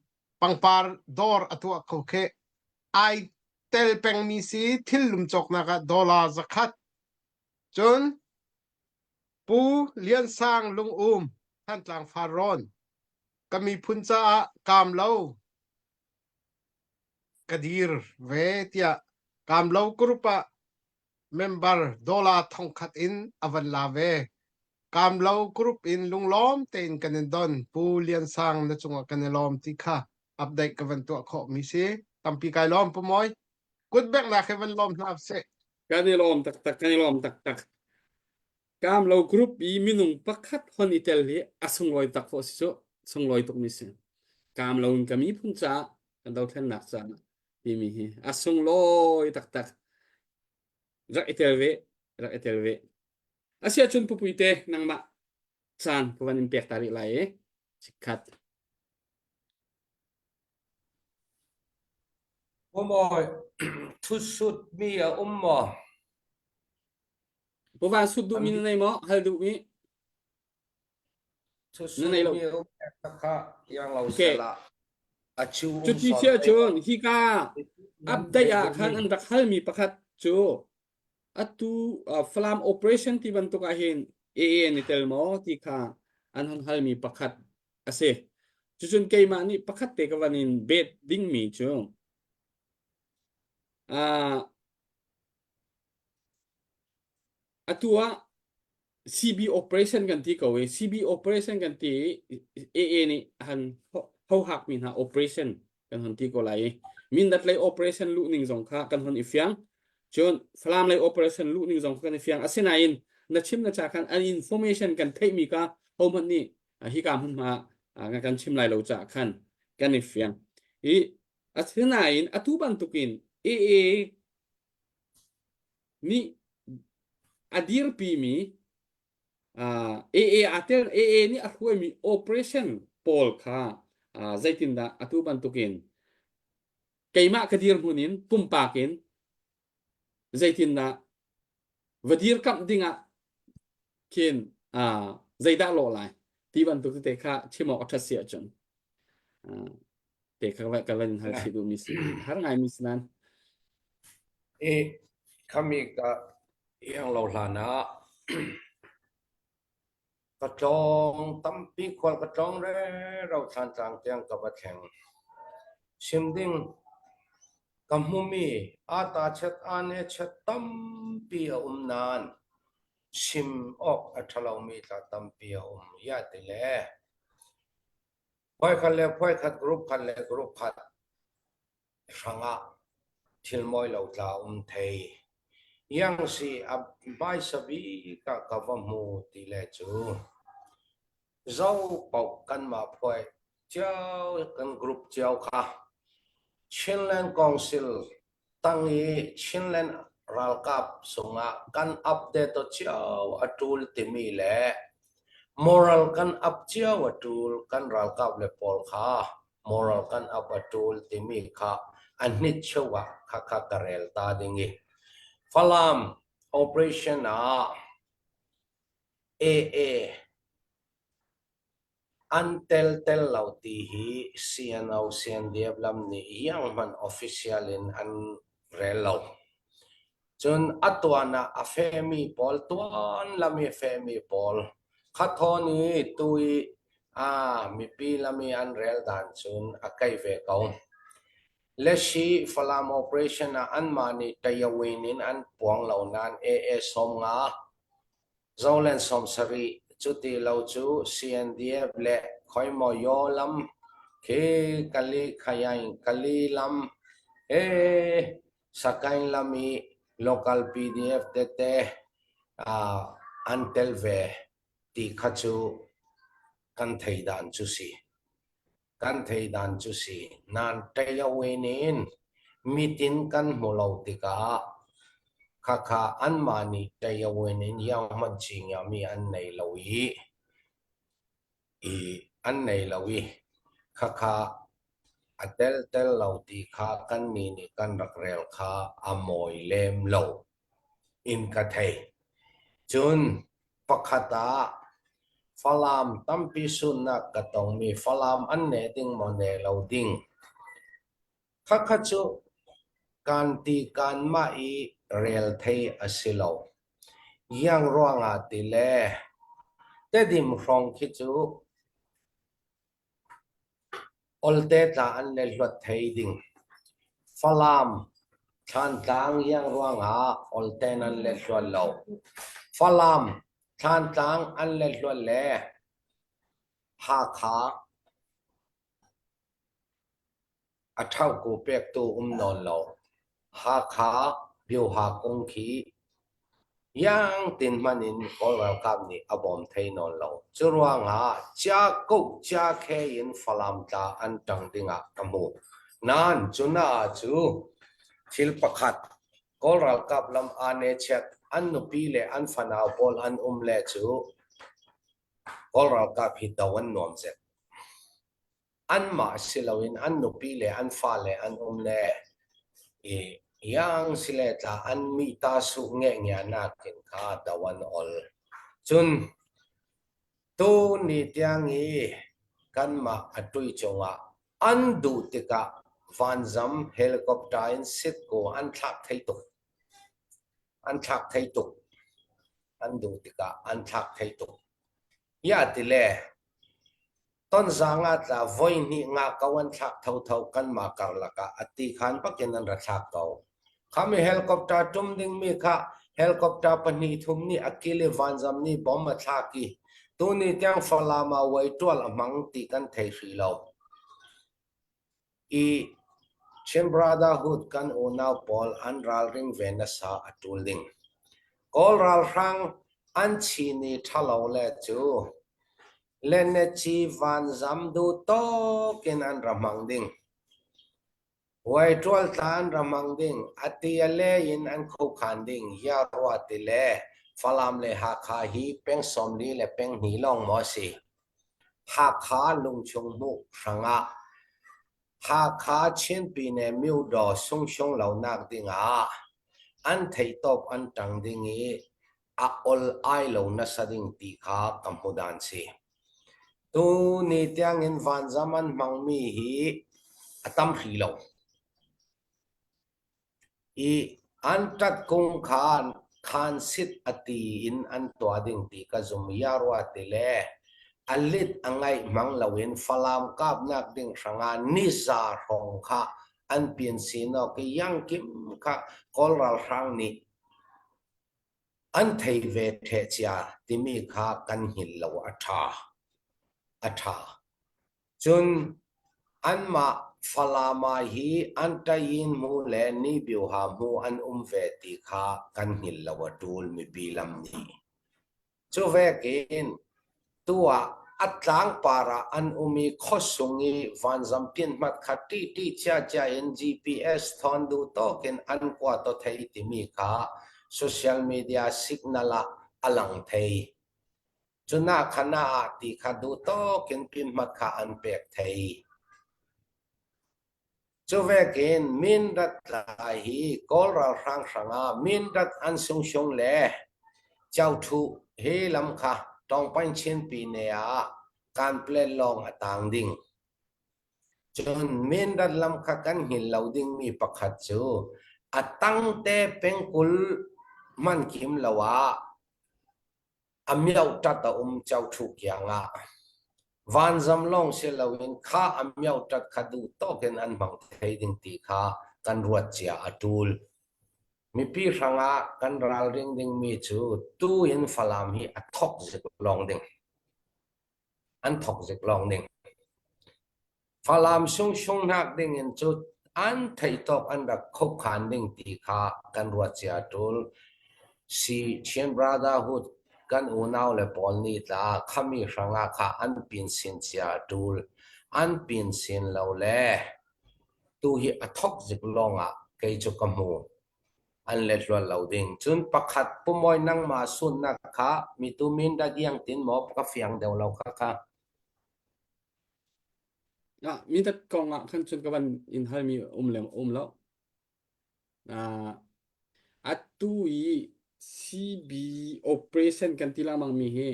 pangpar dawr a tuah kho khe ai tel pengmi si thillum cawknak ah dollar 100. Cun Pu Lian Sang Lungum Thantlang Farrawn ka miphun caah kaam lo ka dir ve tiah kaam lo group ah member dollar 1000 in a van la ve. Kaam lo group in lunglawm tein kan in don Pu Lian Sang na cungah kan i lawm ti kha update ka van tuah khawh mi si tampi kai lawm pu mawi kut beknak he van lawm hna seh kan i lawm taktak kan i lawm taktak kaam lo group i minung pakhat hon i tel hi a sunglawi tak fawh si cu sunglawi tuk mi si kaam lo in ka miphun caah kan dothlennak caah timi hi a sunglawi taktak rak i tel ve rak i tel ve asia cun pupui te nangmah caan ka van in pek ta rih lai i chikkhat Mawi, thut mi a um maw? Puvan sut duhmi na nei maw? Hal duhmi? Thut Na nei lo. mi a um kha yang lo Okay. sala. A chu um Cuti son si ahcun hika update ah khan an rak halmi pakhat cu atu uh, Falam operation ti bantuk ah hin AA an i tel maw ti kha an hon halmi pakhat a si. Cucun keimah nih pakhat te ka van in bet dingmi cu uh, atu ah CB operation kan ti ko i CB operation kan ti i AA nih han hohak mi hna operation kan hon ti ko lai i Mindat lei operation luh ning zong kha kan hon i fiang cun Falam lei operation luh ning zong kha kan i fiang asinain na chim na cha khan an information kan theihmi ka hohmanh nih hika hmunhma. Kan chim lai lo caah khan kan i fiang. I asinain atu bantukin AA nih a dirpimi AA aa tel AA nih a hruaimi operation pawl kha zeitindah atu bantukin keimah ka dirhmun in pumpak in zeitindah va dirkamh dingah khin zeidah lawh lai ti bantuk tete kha chim awk a ṭhat si ahcun te kha ka van hal chih duhmi si har ngaimi si nan I khami ka iang lo hlan ah ka tlawng tampi khual ka tlawng rero Thlantlang tiang ka va thleng. Chim ding ka hmumi ata chet ane chet tampi a um nain chim awk a ṭha lomi tla tampi a um ya ti le phuaikhat le phuaikhat group khat le group khat hrangah thil mawi lo tla um thei. Iang si a hmaisa bik ah ka va hmu ti le cu zo paoh kanmah phuai cio kan group cio kha Chinland Council tang i Chinland ralkap sungah kan update cio a ṭul timi le moral kan up cio a ṭul kan ralkap le pawl kha moral kan up a ṭul timi kha a hnit cheu ah khakha ka rel ta ding i Falam operation ah AA An tel tel lo ti hi CNO CNDF lam nih iang hmanh official in an rel lo. Cun a tuan ah a fehmi pawl tuan lam i fehmi pawl khathawn i tu i a mipi lam i an rel dan cun a kei ve ko. Leshi Falam operation ah anmah nih Tayawin in an puang lo nain AA 50 Zoland 70 cuti lo cu CNDF le khoimaw Yaw lam khi Kali Khayaing Kali lam he Sakaing lam i local PDF tete an tel ve ti kha cu kan thei dan cu si. Kan thei dan cu si. Nain ṭayawin in mitin kan hmu lo tikah khakha anmah nih ṭayawin in iang hmanh cingiami an nei lo i i an nei lo i khakha a tel tel lo ti kha kannih nih kan rak rel kha a mawi lem lo in ka thei. Cun Pakhat ah Falam tampi sunnak ka tongmi Falam an ne ding maw ne lo ding. Khakha cu kan ti kanmah i rel thei a si lo. Iang ruangah ti le Tedim hrawng khi cu Olte tla an le hluat thei ding. Falam, Thlantlang iang ruangah olte nan let hluat lo. Falam, Thlantlang an let hluat le Hakha a ṭhauku pektu um nawn lo. Hakha Bioha kung khi iang tin hmanh in Kawl ralkap nih a bawm thei nawn lo. Cu ruangah Ciakoh Ciakhe in Falam tla an ṭang dingah ka hmu. Nain cu na ah cu thil pakhat Kawl ralkap lam aa nechiat an nupi le an fanau pawl an um le cu Kawl ralkap hi do an nuam zet. Anmah si loin an nupi le an fale an um le i iang si le tla an mi ta su nge ngia nakin kha do an ol. Cun tu ni tiang i kanmah a tui cungah an duh tikah vanzam helicopter in sitku an thlak thei tuk. An thlak thei tuk. An duh tikah an thlak thei tuk. Ya ti le Tonzang ah tla voihnih nga ko an thlak thotho kanmah karlak ah a ti khan bakin an ra thlak ko. Khami helicopter ṭum dingmi kha helicopter pahnih thum nih a kil i vanzam nih bomb a thlak i tuni tiang Falam ah uai ṭual a hmang ti kan thei hrih lo. I Chin Brotherhood kan unau pawl an ralring ve nasa a ṭul ding. Kawl ralhrang an chin i ṭhalo le cu. Leneci vanzam duh tawk in an ra hmang ding. Huaiṭual tla an ra hmang ding, a ti a le in an khokhan ding, Yarua ti le Falam le Hakha hi peng 40 le peng hnih lawng maw a si? Hakha lungchung hmuh hrangah Hakha Chinpine Myodaw sungsiung lonak dingah an theihtawp an ṭang ding i a ol ai lo nasa ding ti kha ka hmu dan si. Tuni tiangin vanzam an hmangmi hi a tam hrih lo. I an ṭat kung kha khansit a ti in an tuah ding ti ka zum. Yarua ti le a lit a ngaih hmang loin Falam kapnak ding hrangah niza hrawng kha an pin sinawk i Yangkim kha Kawl ralhrang nih an thei ve ṭheh cia timi kha kan hngilh lo a ṭha. A ṭha. Cun anmah Falam ah hi an ṭayin hmu le Nibioha hmu an um ve ti kha kan hngilh lo a ṭul mipi lam nih. Cu vekin tu ah a tlangpar ah an um i khuasung i vanzam pinhmat kha ṭihṭih ciacia in GPS thawn duh tawk in an kua to thei timi kha social media signal ah a lang thei. Cunah khan ah ti kha duh tawk in pinhmat kha an pek thei. Cu vekin Mindat tlai hi Kawl ralhrang hrangah Mindat an sungsiung le Chauṭhu hi lam kha Tawngpaing Chinpine ah kanplet lawng a tang ding. Cun Mindat lam kha kan hngilh lo dingmi pakhat cu a tangte pengkulh hman kim lo ah A miohṭat a um Chauṭhu kiang ah. Vanzam lawng si loin kha a miohṭat kha duh tawk in an hmang thei ding ti kha kan ruat cia a ṭul. Mipi hrangah kan ralring dingmi cu tu in Falam hi a thok zik lawng ding. An thok zik lawng ding. Falam sungsungnak ding in cu an theihtawk an rak khokhan ding ti kha kan ruat cia ṭul. Si Chin Brotherhood kan unau le pawl nih tla khami hrangah kha an pin sin cia ṭul. An pin sin lo le tu hi a thok zik lawngah kei cu ka hmu. An let rual lo ding. Cun pakhat pumawi nangmah sunnak kha mi tu min dah diang tin maw ka fiang deuh lo kha kha. Ah, mindat kong ah khan cun ka van in halmi um le um lo. Ah, atu i CB operation kan ti lengmang mi hi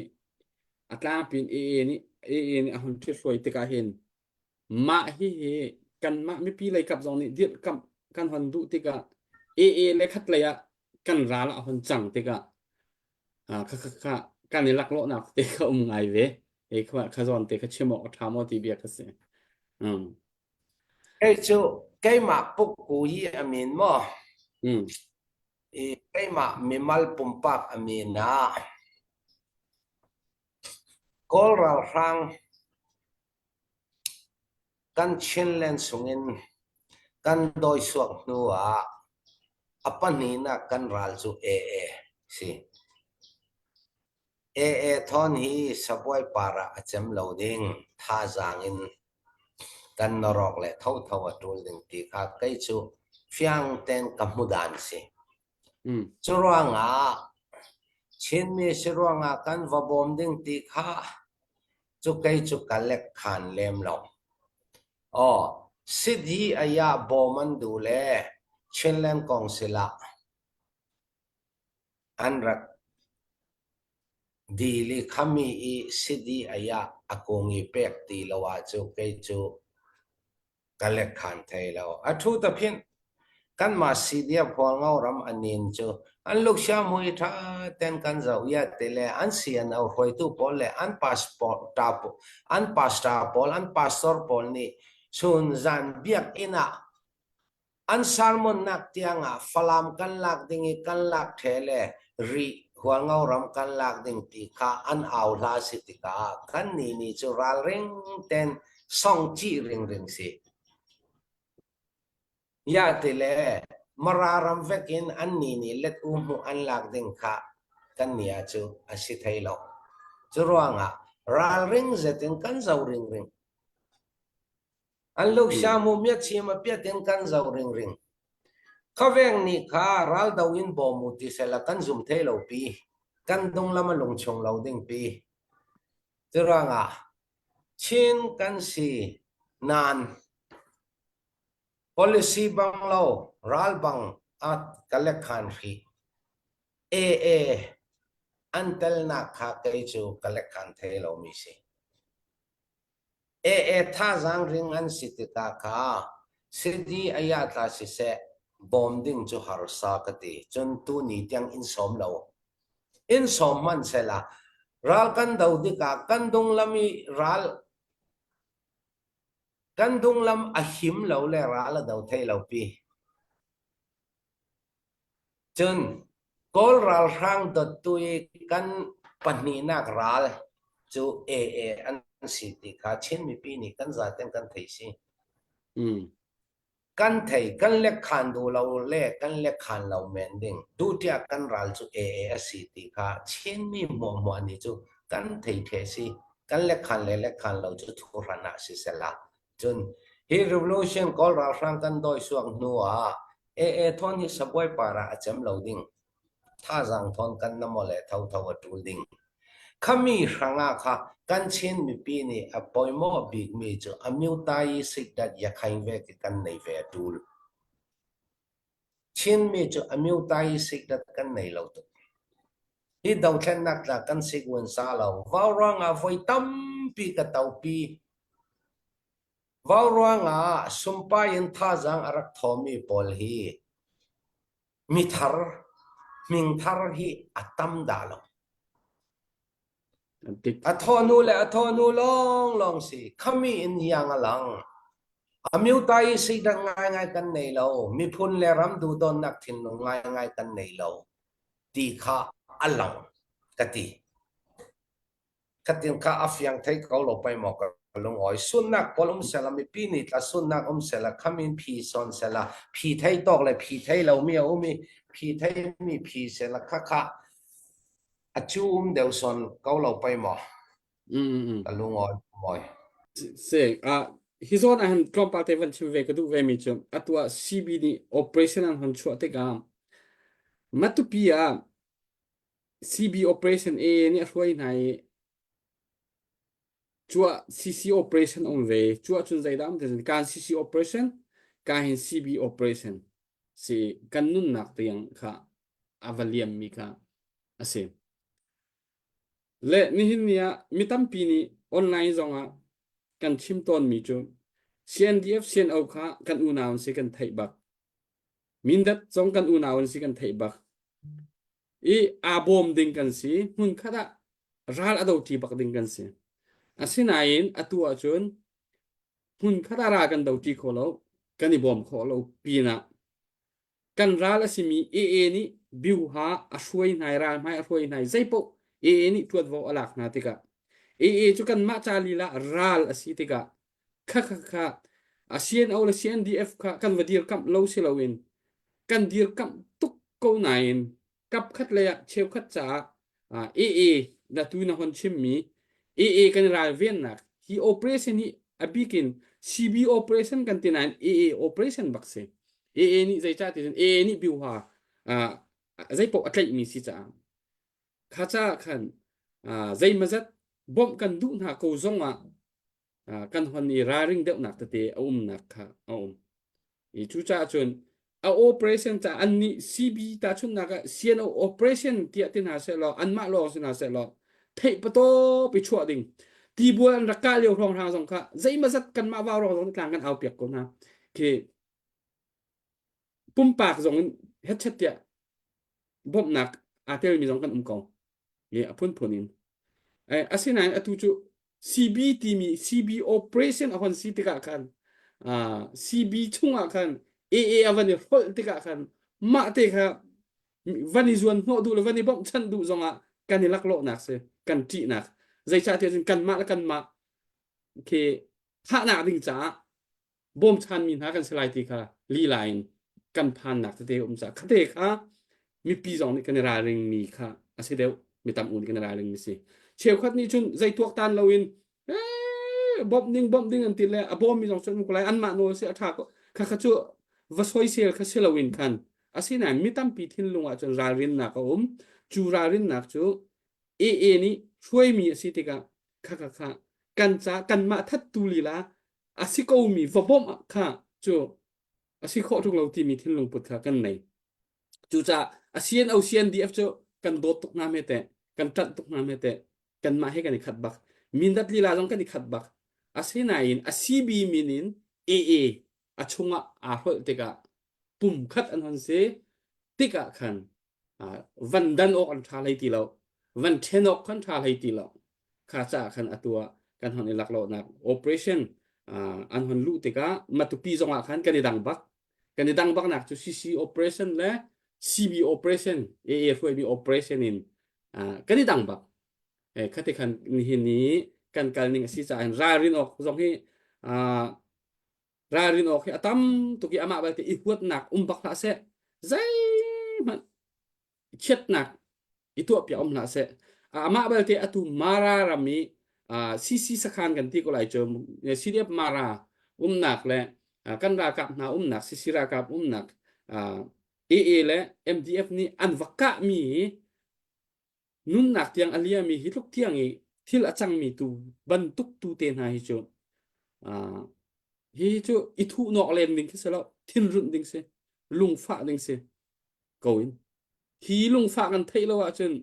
a tlangpi in AA nih AA nih a hun ṭhithruai tikah hin mah hihi kanmah mipi lei kap zong nih dirhkamh kan hon duh tikah AA le khat lei ah kan ral a hon cang tikah Ah, kha kha kha kan i laklawhnak te kha um ngai ve. E kha kha zawn te kha chim awk a ṭha maw ti bia kha si. Um. Kei cu keimah pukku hi a min maw? Mm. I keimah mimal pumpak a min ah Kawl ralhrang Kan Chinland chungin kan dawisuak hnu ah a pahnihnak kan ral cu AA si. AA thawn hi sabuai par ah a cem lo ding thazaang in kan nawrawk le thotho a ṭul ding ti kha kei cu fiang tein ka hmu dan si. Mm. Cu ruangah Chinmi si ruangah kan va bawm ding ti kha cu kei cu ka lek khan lem lo. Aw, Sidhi ayah bawm an duh le Chinland kong sila an rak dil i khami i Sidhi ayah a kung i pek ti lo ah cu kei cu ka lek khan thei lo. A ṭhu ta phinh. Kanmah CDF Hualngo ram a nin cu an luksia mui ṭha ten kan zoh ia ti le an CNO hruaitu pawl le an passport an pastor pawl an pastor pawl nih chun zan biakinn ah an sermon nak tiang ah Falam kan lak ding i kan lak ṭhe le Rih Hualngo ram kan lak ding ti kha an au hla si tikah kan nih nih cu ralring ten song cih ringring si. Ya ti le Mara ram vek in an nih nih let u hmuh an lak ding kha kan nia cu a si thei lo. Cu ruangah Ralring zet in kan zo ringring. An luksia mu miat chim a piat in kan zo ringring. Khaveng nih kha raldo in bawm u ti sela kan zum thei lo pi. Kan dung lam a lung chung lo ding pi. Curuangah Chin kan si nan policy bang lo ral bang at ka lek khan hri. AA an telnak kha kei cu ka lek khan thei lo mi si. AA thazaang ring an si tikah kha sidi aya tla siseh bawm ding cu harsa ka ti. Cun tuni tiang in sawm lo. In sawm hmanh sela ral kan do tikah kan dunglam i ral kan dunglam a him lo le ral a do thei lo pi. Cun Kawl ralhrang dottu i kan pahnihnak ral cu AA an si ti kha Chin mipi nih kan zaten kan thei si. Mm. Kan thei, kan lekkhan duh lo le kan lekkhan lo men ding. Duhtiah kan ral cu AA a si ti kha Chinmi hmuahhmuah nih cu kan thei the si. Kan lekkhan le lekkhan lo cu thuhran ah sisela. Cun hi revolution Kawl ralhrang kan dawi suak hnu ah AA thawn hi sabuai par ah a cem lo ding. Thazaang thawn kan na maw le thotho a ṭul ding. Khami hrangah kha kan Chin mipi nih a pawimawh bikmi cu amyutayi sikdat yakhain ve ki kan nei ve a ṭul. Chinmi cu amyutayi sikdat kan nei lo tuk. Hi dothlennak tla kan sik wan sa lo. Vau ruangah voi tampi ka topi. Vau ruangah sumpai in thazaang a rak thawmi pawl hi mithar, hmingthar hi a tam dah lo. A thawhnu le a thawhnu lawnglawng si. Khami in iang a lang. Amyuta i sidak ngaingai kan nei lo. Miphun le ram duhdawtnak thinlung ngaingai kan nei lo. Ti kha a lang ka ti. Khatin kha a fiang thei ko lo pei maw ka lungawi. Sunnak pawl um sela mipi nih tla sunnak um sela khamin phi son sela phi thei tawk le phi thei lomi a um i phi thei mi phi sela kha kha a cu um deuh son ko lo pei maw Mm. ka lungawi mawi. Se a hi zawn ah hin tlawmpal te van chim ve ka duh ve mi cu atu ah CB nih operation an hon chuah tikah Matupi ah CB operation A nih a hruai hna i cuah CC operation um ve cuah cun zeidah um ti kan CC operation ka hin CB operation si kan nunnak tiang kha a va liam mi kha a si le nihin ni ah mi tampi nih online zong ah kan chim tawn mi cu CNDF CNO kha kan unau an si kan theih bak Mindat zong kan unau an si kan theih bak i aa bawm ding kan si hmun khat ah ral a doṭi bak ding kan si asinain atu ahcun hmun khat ah ral kan doṭi kho lo kan i bawm khawh lo pinah kan ral a simi AA nih biuha a hruai hna i ral hmai a hruai hna i zeipaoh AA nih ṭuanvo a lak hna tikah AA cu kanmah ca lila ral a si tikah kha kha kha a CNO le CNDF kha kan va dirkamh lo si loin kan dirkamh tuk ko nain kap khat lei ah cheukhat caah AA na tu na hon chimmi AA kan ralvennak hi operation hi a bikin CB operation kan ti nain AA operation bak si AA nih zeicah ti cun AA nih biuha zeipaoh a tlaihmi si caah kha caah khan zeimazat bawmh kan duh hna ko zong ah kan hon i ralring deuhnak tete a umnak kha a um. I cucaah cun a operation ca an nih CB tahchunhnak ah CNO operation tiah ti hna sehlaw anmah lawng si hna sehlaw theih patawp i chuah ding tibual an rak kah lio hrawnghrang zong kha zeimazat kanmah vau rong zong tlang kan au piak ko hna khi pumpak zong in hetchet tiah bawmhnak aa telmi zong kan um ko i a phunphun in asinain atu cu CB timi CB operation a hon si tikah khan CB chungah khan AA a van i hrolh tikah khan mah te kha van i zuan hnawh duh le van i bawmhchanh duh zongah kan i laklawhnak si kan ṭihnak zeicahtiah cun kanmah le kanmah khi thahnak ding caah bawmchanmi hna kan si lai ti kha lila in kan phannak tete um caah khate kha mipi zong nih kan i ralringmi kha a si deuh mi tam u nih kan i ralringmi si. Cheukhat nih cun zei tuaktan loin eh bawmh ding bawmh ding an ti le a bawmmi zong cu an ko lai anmah nawl si a ṭha ko. Kha kha cu va soisel kha si loin khan asinain mi tampi thinlung ah cun ralrinnak a um. Cu ralrinnak cu AA nih hruaimi a si tikah kha kha kha kan ca kanmah thattu lila a si komi va bawmh kha cu a si khawh ṭung lo timi thinlung put kha kan nei. Cucaah a CNO CNDF cu kan dawt tuk hna hme teh, kan ṭanh tuk hna hme teh, kanmah he kan i khat bak. Mindat lila zong kan i khat bak. Asinain a CB min in AA a chungah aa hrolh tikah pum khat an hon si tikah khan van dan awk an ṭha hlei ti lo van ṭhen awk kan ṭha hlei ti lo kha caah khan atu ah kan hon i laklawhnak operation an hon luh tikah Matupi zongah khan kan i dang bak kan i dang baknak cu CC operation le CB operation AA hruaimi operation in kan i dang bak khati khan nihin ni kan kal ning a si caah ralrin awk zong hi ralrin awk hi a tam tuk i amah balte i huatnak um bak hlah seh zeihmanh chiatnak i tuahpiak um hlah seh amah balte atu Mara ram i CC sakhan kan ti ko lai cu CDF Mara umnak le kan ralkap hna umnak CC ralkap umnak AA le MDF nih an va kahmi nunnak tiang a liami hi tluk tiang i thil a cangmi tu bantuk tu te hna hi cu uh, hi cu i thuhnawk len ding khi si lo thinrunh ding si lungfah ding si ko in hi lungfah kan theih lo ahcun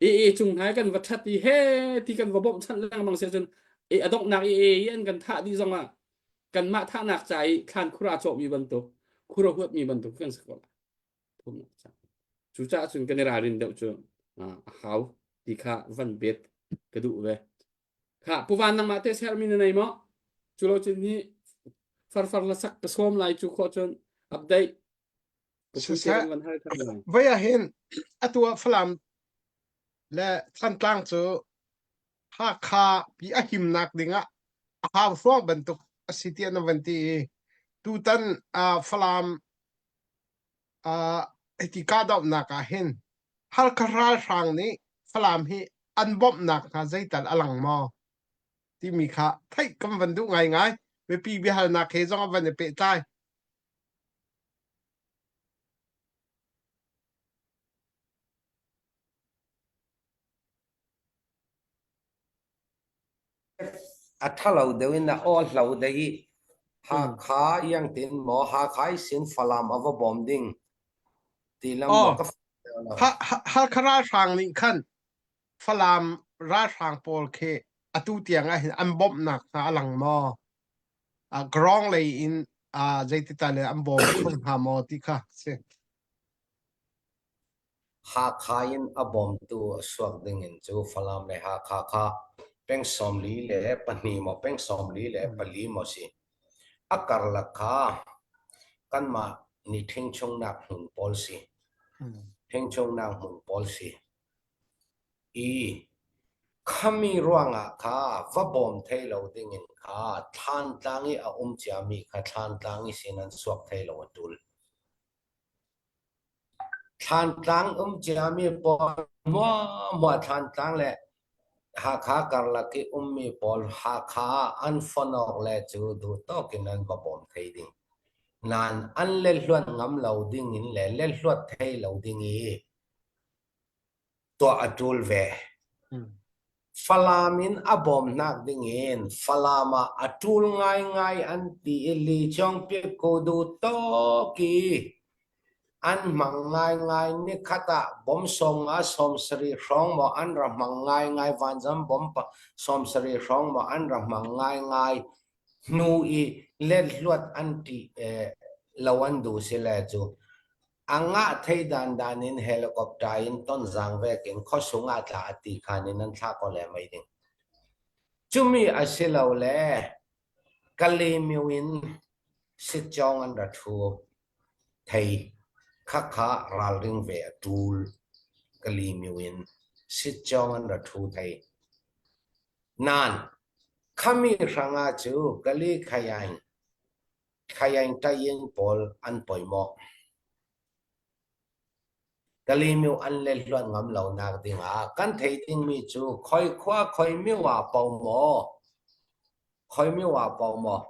e e cung hna kan va that i he ti kan va bawmh chanh lengmang si ahcun e a donghnak i e i an kan thah dih zong ah kanmah thahnak ca i thlan khura cawhmi bantuk khura huatmi bantuk kan si ko lai thumnak ca cucaah cun kan i ralrin deuh cu a hau ti kha van bet ka duh ve kha puvan nangmah te sermi na nei maw cu lo cun hi farfar la sak ka sawm lai cu khawh cun update Siseh, voi ah hin atu ah Falam le Thantlang cu Hakha pi a himnak dingah a hau hruang bantuk a si tiah na van ti i tutan uh, Falam uh, hiti kahdohnak ah hin Halkha ralhrang nih Falam hi an bawmhnak hna zeital a lang maw timi kha theih kan van duh ngaingai. Mipi biahalnak he zong a van i pehtlai. A ṭhalo deuh in a aw hlo deuh i Hakha iangtin maw Hakha i sin Falam a va bawm ding ti lam maw ka lo. Halkha ralhrang nih khan Falam ralhrang pawl khi atu tiang ah hin an bawmhnak hna a lang maw? Ground lei in zeiti tal in an bawm kho hna maw ti kha si. Hakha in a bawmtu a suak dingin cu Falam le Hakha kha peng 42 maw peng 44 maw si. A karlak kha kanmah nih ṭhingchungnak hmun pawl si. Ṭhingchungnak hmun pawl si. I khami ruangah kha va bawm thai lo dingin kha Thlantlang i a um ciami kha Thlantlang i sin an suak thai lo a ṭul. Thlantlang um ciami pawl hmuahhmuah Thlantlang le Hakha karlak i ummi pawl Hakha ah an fonh awk le cu duhtawk in an va bawm thai ding. Nain an lehluat ngam lo ding in le lehluat thai lo ding i tuah a ṭul ve. Falam in a bawmnak dingin Falam ah a ṭul ngaingai an ti i Lichong Piku duh tawk i an hmang ngaingai nikhat ah bom 50 70 hrawng maw an ra hmang ngaingai vanzam bom 70 hrawng maw an ra hmang ngaingai hnu i lethluat an ṭih lo an duh si le cu A ngah thei dandan in helicopter in tonzang vek in khuasung ah tla a ti khan in an thlah ko le mei ding. Cumi a si lo le Kalaymyo in sitcawng an ra ṭhu. Thei khakha ralring ve a ṭul. Kalaymyo in sitcawng an ra ṭhu thei. Nan khami hrangah cu Kali Khayaing Khayaing ṭayin pawl an poi maw? Kalimyo an le hluan ngam lo nak ding ah kan thei dingmi cu khoi khua khoi myo ah po maw khoi myo ah po maw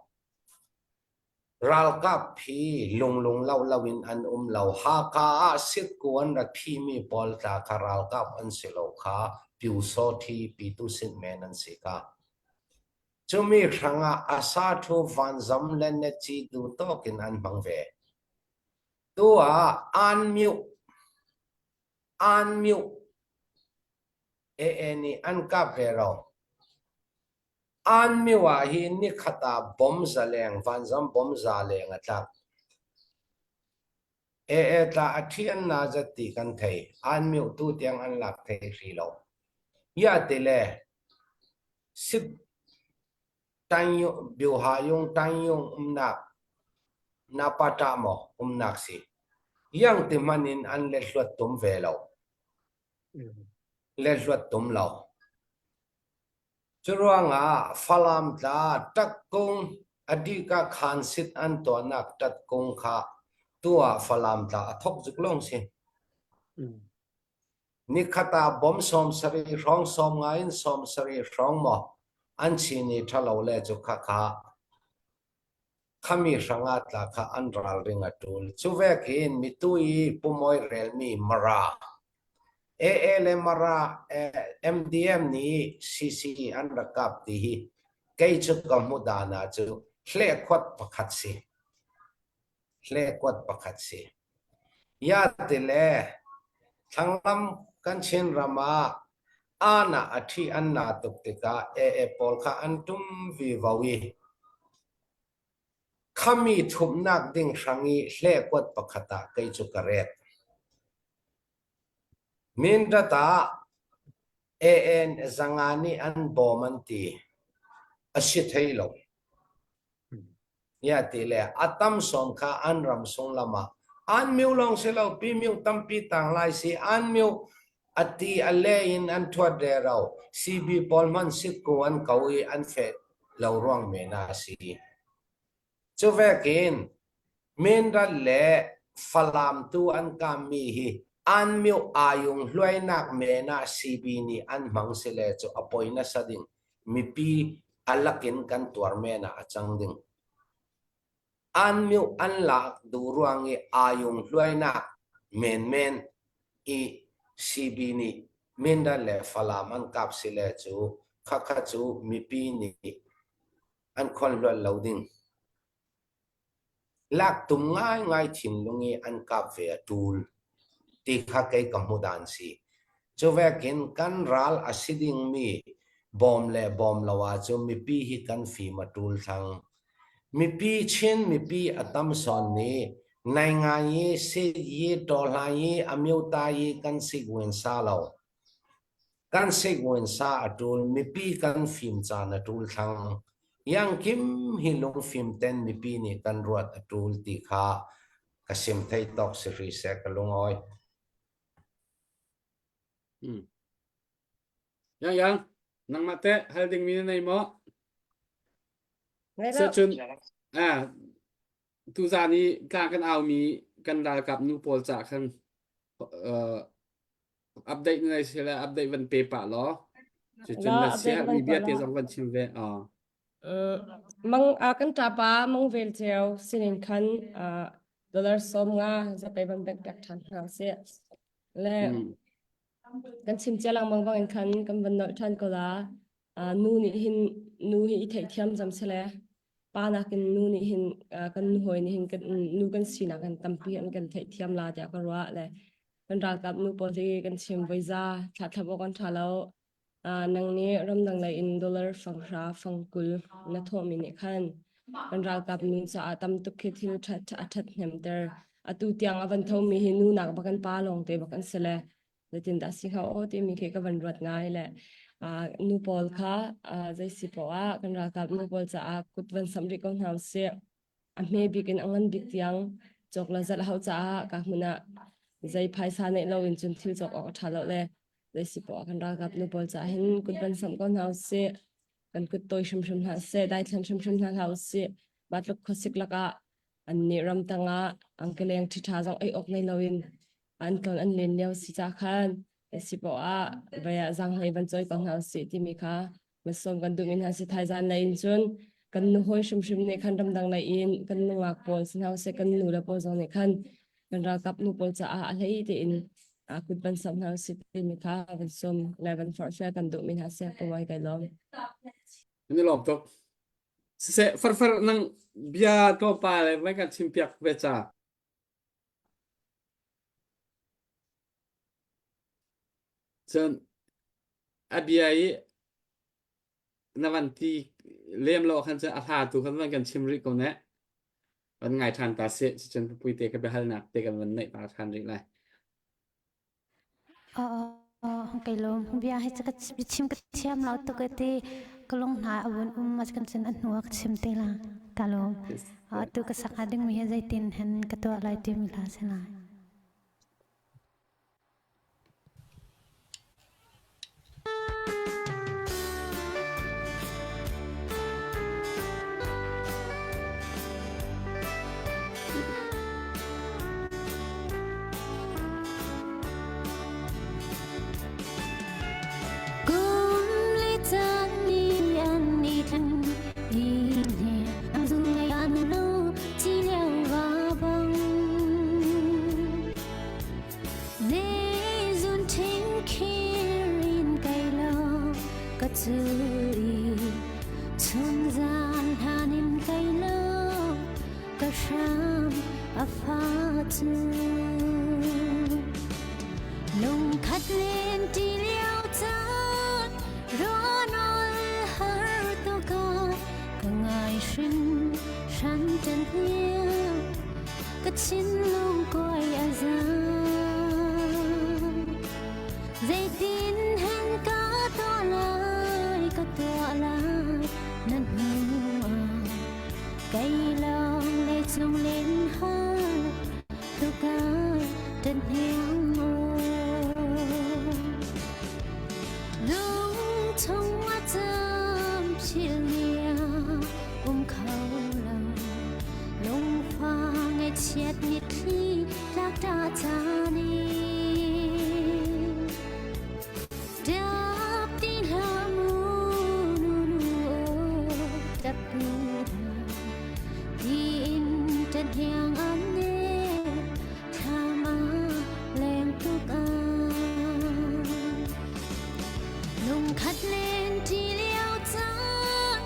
Ralkap hi lunglung lo lo in an um lo. Hakha ah sitku an rat phimi pawl tla kha ralkap an si lo kha Pyusawthi Pitusit men an si kha. Cumi hrangah asa thu vanzam le neci duh tawk in an hmang ve. Tu ah an myu an myu AA nih an kap ve ro. An myu ah hin nikhat ah bom za leng vanzam bom za leng a tlak. AA tla a thi an na zat ti kan thei. An myu tu tiang an lak thei hri lo. Ya ti le sip Tanyung Byuhayung Tanyung umnak Napata maw umnak si. Yang ti hman in an le hluat tum ve lo. Le hluat tum lo. Curuangah Falam tla ṭakkung a dika khansit an tuahnak ṭatkung kha tu ah Falam tla a thok zik lawng si. Nikhat ah bom 70 hrawng 50 in 70 hrawng maw an chin i ṭhalo le cu khakha khami hrangah tla kha an ralring a ṭul. Cu vek hin mitu i pumawi relmi Mara AA le Mara MDM nih CC an rak kap ti hi kei cu ka hmu dan ah cu hlehkhuat pakhat si. Hlehkuat pakhat si. Ya ti le thlanglam kan Chinram ah ana a ṭhi an na tuk tikah AA pawl kha an ṭum vivo i khami thumnak ding hrang i hlehkuat pakhat ah kei cu ka ret. Mindat ah AN zanga nih an bawm an ti. A si thei lo. Nia ti le a tam sawm kha an ram sung lam ah an miu lawng si lo pi miu tampi tang lai si an miu a ti a le in an thuat re ro CB pawl hman sit ku an ko i an fe lo ruang men ah si. Cu vekin Mindat le Falam tu an kammi hi an miu ayung hluainak men ah CB nih an hmang si le cu a poi nasa ding mipi a lakin kan tuar men ah a cang ding. An miu an lak duh ruang i ayung hluainak menmen i CB nih Mindat le Falam an kap si le cu khakha cu mipi nih an khon hluan lo ding. Laktum ngaingai thinlung i an kap ve a ṭul ti kha kei ka hmu dan si. Cuvekin kan ral a si dingmi bawm le bawm lo ahcun mipi hi kan fim a ṭul thlang. Mipi Chin mipi a tam sawn nih naingai i sit yi tawhlai i amyota i kan sik sa lo. Kan sikvuan sa a ṭul, mipi kan fim caan a ṭul thlang. Iangkim hi lungfim ten mipi nih kan ruat a ṭul ti kha ka sim thei tawk si hri seh ka lungawi. Hmm. Yang yang, nangmah teh hal dingmi na nei maw? Ngai lo. Sacun, ah, tuzaan i tla kan aumi kan ralkap nu pawl cah khan uh, update na si le update van pe pah law cucun La na update sia van mi tuah bia te la. zong van chim ve ah Uh, mang a kan ṭapa mang vel ceu sinin khan uh, dollar som nga zapei van bank pek ṭhan hna sih. Le mm. kan chim cia lengmang bang in khan kan van nolh ṭhan ko la. Uh, nu nih hin nu hi i theihthiam cam sele pa nakin nu nih hin uh, kan nu hawi nih hin kan nu kan sinak in tampi an kan theihthiam la tiah ka ruah le kan ralkap nu pawl hi kan chim voiza thla awk an ṭha lo. Uh, nang nih ramdang lei in dollar fang hra fang 20 na thawhmi nih khan kan ralkap nu caah tam tuk khi thil ṭhat a ṭhat hnemter. Atu tiang a van thomi hi nu nak bak an pa lawng te bak an si le zeitindah si hnga aw timi khi ka van ruat ngai le uh, nu pawl kha uh, zei si poah ah kan ralkap nu pawl caah kut van samh rih ko hna usih. A hme bik in a ngan bik tiang cawk le zalh hau caah ka hmun ah zei phaisa neih lo in cun thil cawk awk a ṭha lo le zei si poah kan ralkap nu pawl caah hin kut van samh ko hna usih. Kan kut tawi hrimhrim hna seh, daithlan hrimhrim hna hlah usih. Mah tluk khuasik lakah an nih ramtang ah angkeleng ṭhiṭha zong ei awk nei loin. An tlawn an len lio si ca khan si poah ah vai ah zaanghlei van cawi ko hna usih timi kha masawm kan duhmi hna si. Thaizan lei in cun kan nu hawi hrimhrim nih khan ramdang lei in kan nungak pawl si hna usih, kan nu le pawl zong nih khan kan ralkap nu pawl caah a hlei tein a kut van samh hna usih timi kha van sawm le van forhfial kan duhmi hna si. Ka kai lawm. Kan i lawm tuk. Siseh, farfar nang bia tlawmpal le vai kan chimpiak ve ca. Cun a bia i na van ti lem lo khan cun a hla tu khan van kan chim rih ko ne. Van ngai ṭhan ta sih. Cucun pupui te ka biahalnak te kan van neih ta ṭhan rih lai. Kai lawm. Bia hi ka chim ka thiam lo tuk ti ka lung hna a vun um a kan cun a hnu ah ka chim te la. Ka lawm. Atu ka sak hnga dingmi hi zeitin hen ka tuah lai timi hla si lai. Kum le caan nih an i thleng i hne an zu ngai an lo ci lio va bang. Ne zun thing khir in kai lo ka cu i chung zan hlan in kai lo ka hram a fa cu lungkhat len ti lio caan ronol har tu ka ka ngai hrin hran tan hniang ka thinlung koi a zang zeitin hen ka tuah lai ka tuah lai nan hnu ah Kei lawng leicung len har tukai tan hniang maw Lung chung a cam phil nia um kho lo lungfa ngaihchiat mitthli tlak ta caan i Tap ti hlah mu nu nu aw tap ti hlah tiin ṭathiang an ne thlam ah leng tuk ah lungkhat len ṭi lio caan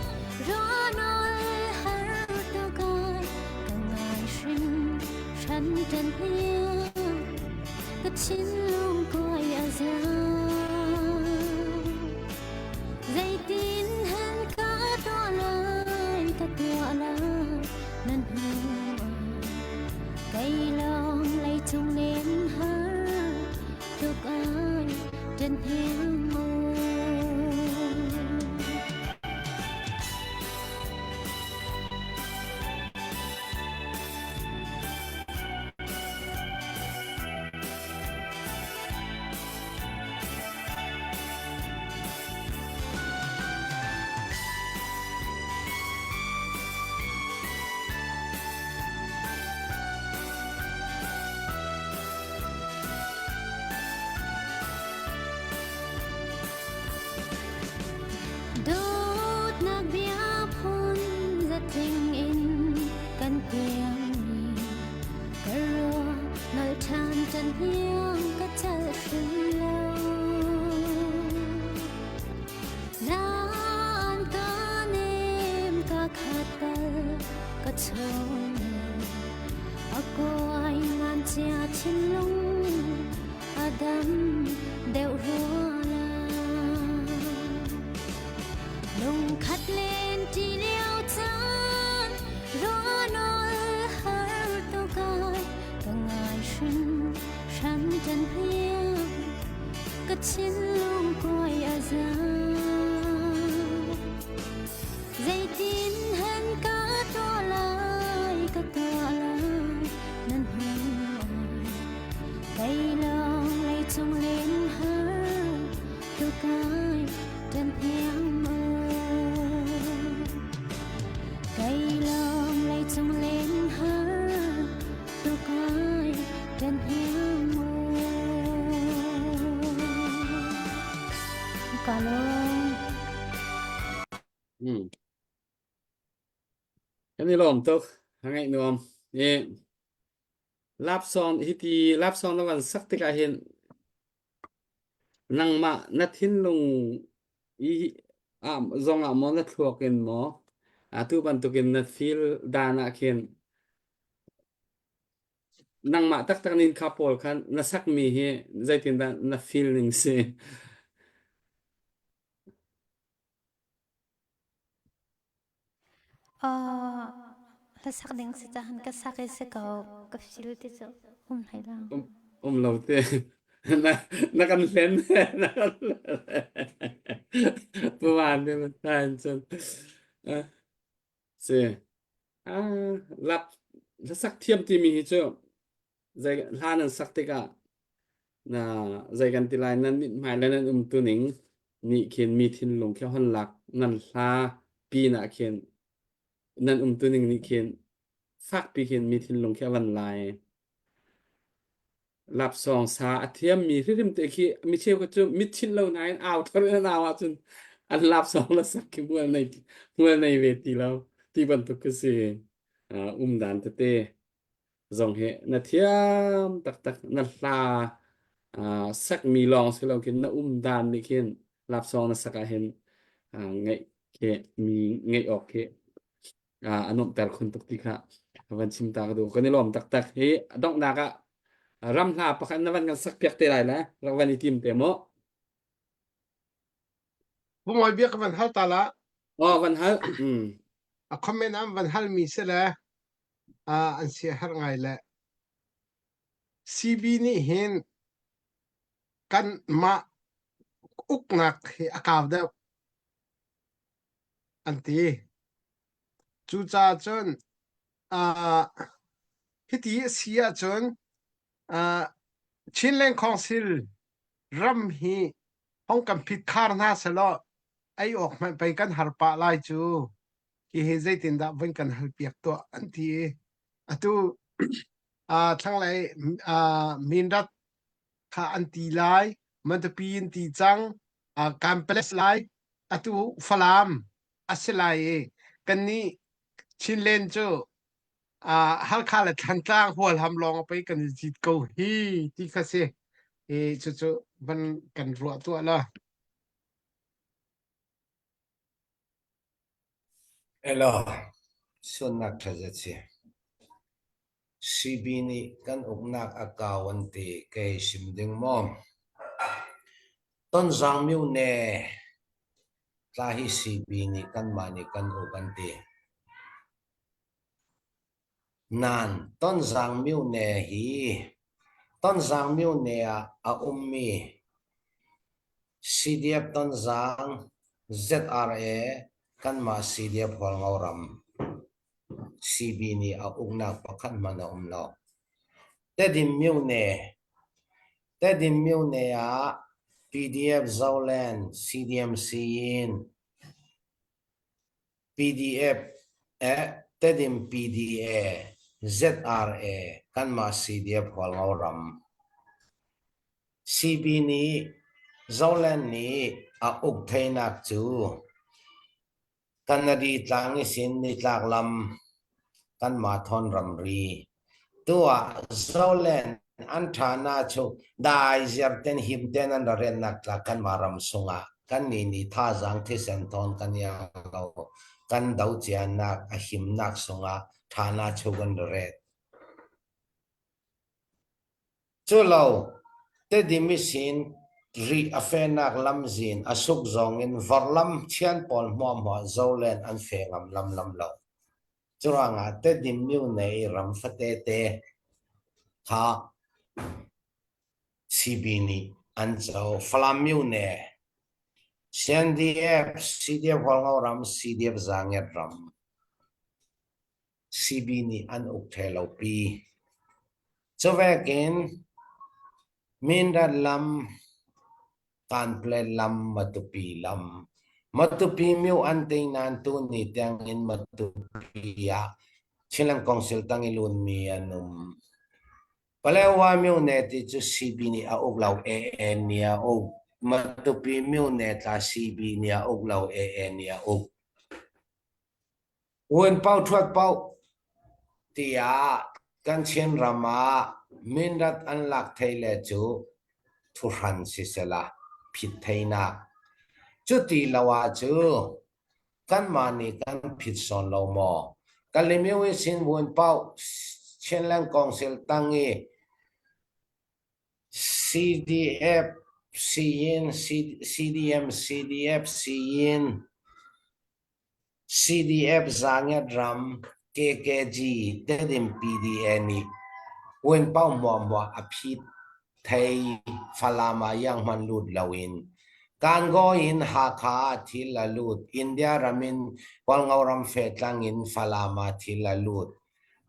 ruahnol har tuk ah ka ngai hrim hran ṭan hniang ka thinlung kuai a zang zeitin hen ka tuah lai ka tuah lai nan hnu ah kei lawng leicung len har tuk ai ṭan hniang maw. Dawtnak bia phun zatling in kan tiangmi ka ruah nal ṭhan ṭan hniang ka cal hrim lo. Naan ka nem ka khat bal ka chawng a kuai ngan chia thinlung a dam deuh rua la. Lungkhat len ṭi lio caan ruahnol har tuk ai ka ngai hrim hran ṭan hniang ka thinlung kuai a zang zeitin hen ka tuah lai ka tuah lai nan hnu kei lawng leicung len har tukai ṭan hniang maw kei lawng leicung len har tukai ṭan hniang maw. Kan i lawm tuk. A ngaih nuam. I lapsawng hiti lapsawng na van sak tikah hin nangmah na thinlung i ah zong ah maw na thluak in maw atu bantukin na feel dan ah khin nangmah taktak nin kha pawl khan na sakmi hi zeitindah na feel ning si? Uh, hlasak ding si cahan ka sak i si ko ka feel ti cu um hlei lo. Um, um lo te. Na, na kan hlen. Na kan hlen. Puan te man tan cun. Ah, Si. Ah, lap hlasak thiam timi hi cu zei hla nan sak tikah na zei kan ti lai nan mithmai le nan umtuning nih khin mi thinlung khi hon lak nan hla pin ah khin nan umtuning nih khin fakpi khin mi thinlung khi a van lai lapsawng sa a thiammi hrimhrim te khi mi cheu cu mitchinh lo nain au thar in an au ahcun an lapsawng la sak khi hmual nei hmual nei ve ti lo ti bantuk khi si uh, um dan tete zong hi na thiam taktak na hla uh, sakmi lawng si lo khin na um dan nih khin lapsawng na sak ah hin uh, ngaih khi mi ngaih awk khi a nuamhter khun tuk ti kha ka van chim ta ka duh. Kan i lawm taktak. Hi donghnak ah ram hla pakhat na van kan sak piak te lai le rak van i tim te mu. Bungawi bia ka van hal ta la. Oh, van hal. Mm. A comment am van hal mi se le an sia har ngai le CB nih hin kan mah uknak hi a kau deuh an ti. Cucaah cun uh, hiti a si ahcun uh, Chinland Council ram hi hong kan phit khar hna selaw ei awk hmanh pei kan har pah lai cu hihi zeitindah vun kan hal piak tuah an ti i atu uh, thlanglei uh, Mindat kha an ti lai Matupi in ti cang uh, kan pales lai atu Falam a si lai i kannih Chinland cu uh, Halkha le Thantlang Hualham lawng a pei kan i cit ko hi ti kha si i cucu van kan ruah tuah la. Hello, sunnak ṭha zet si. CB nih kan uknak a kau an ti kei sim ding maw? Tonzang myone tla hi CB nih kanmah nih kan uk an ti. Nain Tonzang myone hi Tonzang myone ah a ummi CDF Tonzang ZRA kanmah CDF Hualngo ram CB nih a uknak pakhat hmanh a um lo. Tedim myone Tedim myone ah PDF Zoland CDMC in PDF eh Tedim PDA ZRA kanmah CDF Hualngo ram CB nih Zoland nih a uk theinak cu Kanadi tlang i sin nitlak lam kanmah thawn ramri tu ah Zoland an ṭhana cu dai ziar ten him ten an ra rennak tlak kanmah ram sungah kannih nih thazaang thisen thawn kan iang lo kan do cianak a himnak sungah ṭhana chu kan ra ret. Cu lo, Tedim i sin ri a fenak lamzin a suk zong in vorlam thian pawl hmuahhmuah zolen an fe ngam lamlam lo. Curuangah Tedim myone i ram fatete kha CB nih an co. Falam myone, CNDF, CDF Hualngo ram, CDF Zanget ram. CB nih an uk ṭheh lo pi. Cuvekin Mindat lam, Kanplet lam, Matupi lam. Matupi myu an ting nain tuni tiangin Matupi ah Chinland Council tang i lunmi an um. Palewa myone ti cu CB nih a uk lo AA nih a uk. Matupi myone tla CB nih a uk lo AA nih a uk. Uan pau ṭhuat pau tiah kan Chinram ah mindat an lak thei le cu thuhran sisela phit theinak. Cuti lo ahcu kanmah nih kan phit sawn lo maw? Kalemyo i sin vun paoh Chinland Council tang i CDF siin CDM CDF siin CDF Zangiat ram KKG Tedim PDA nih Uanpau hmuahhmuah a phit thei Falam ah ianghman lut loin Kangaw in Hakha ah thil a lut India ram in Hualngo ram Fetlang in Falam ah thil a lut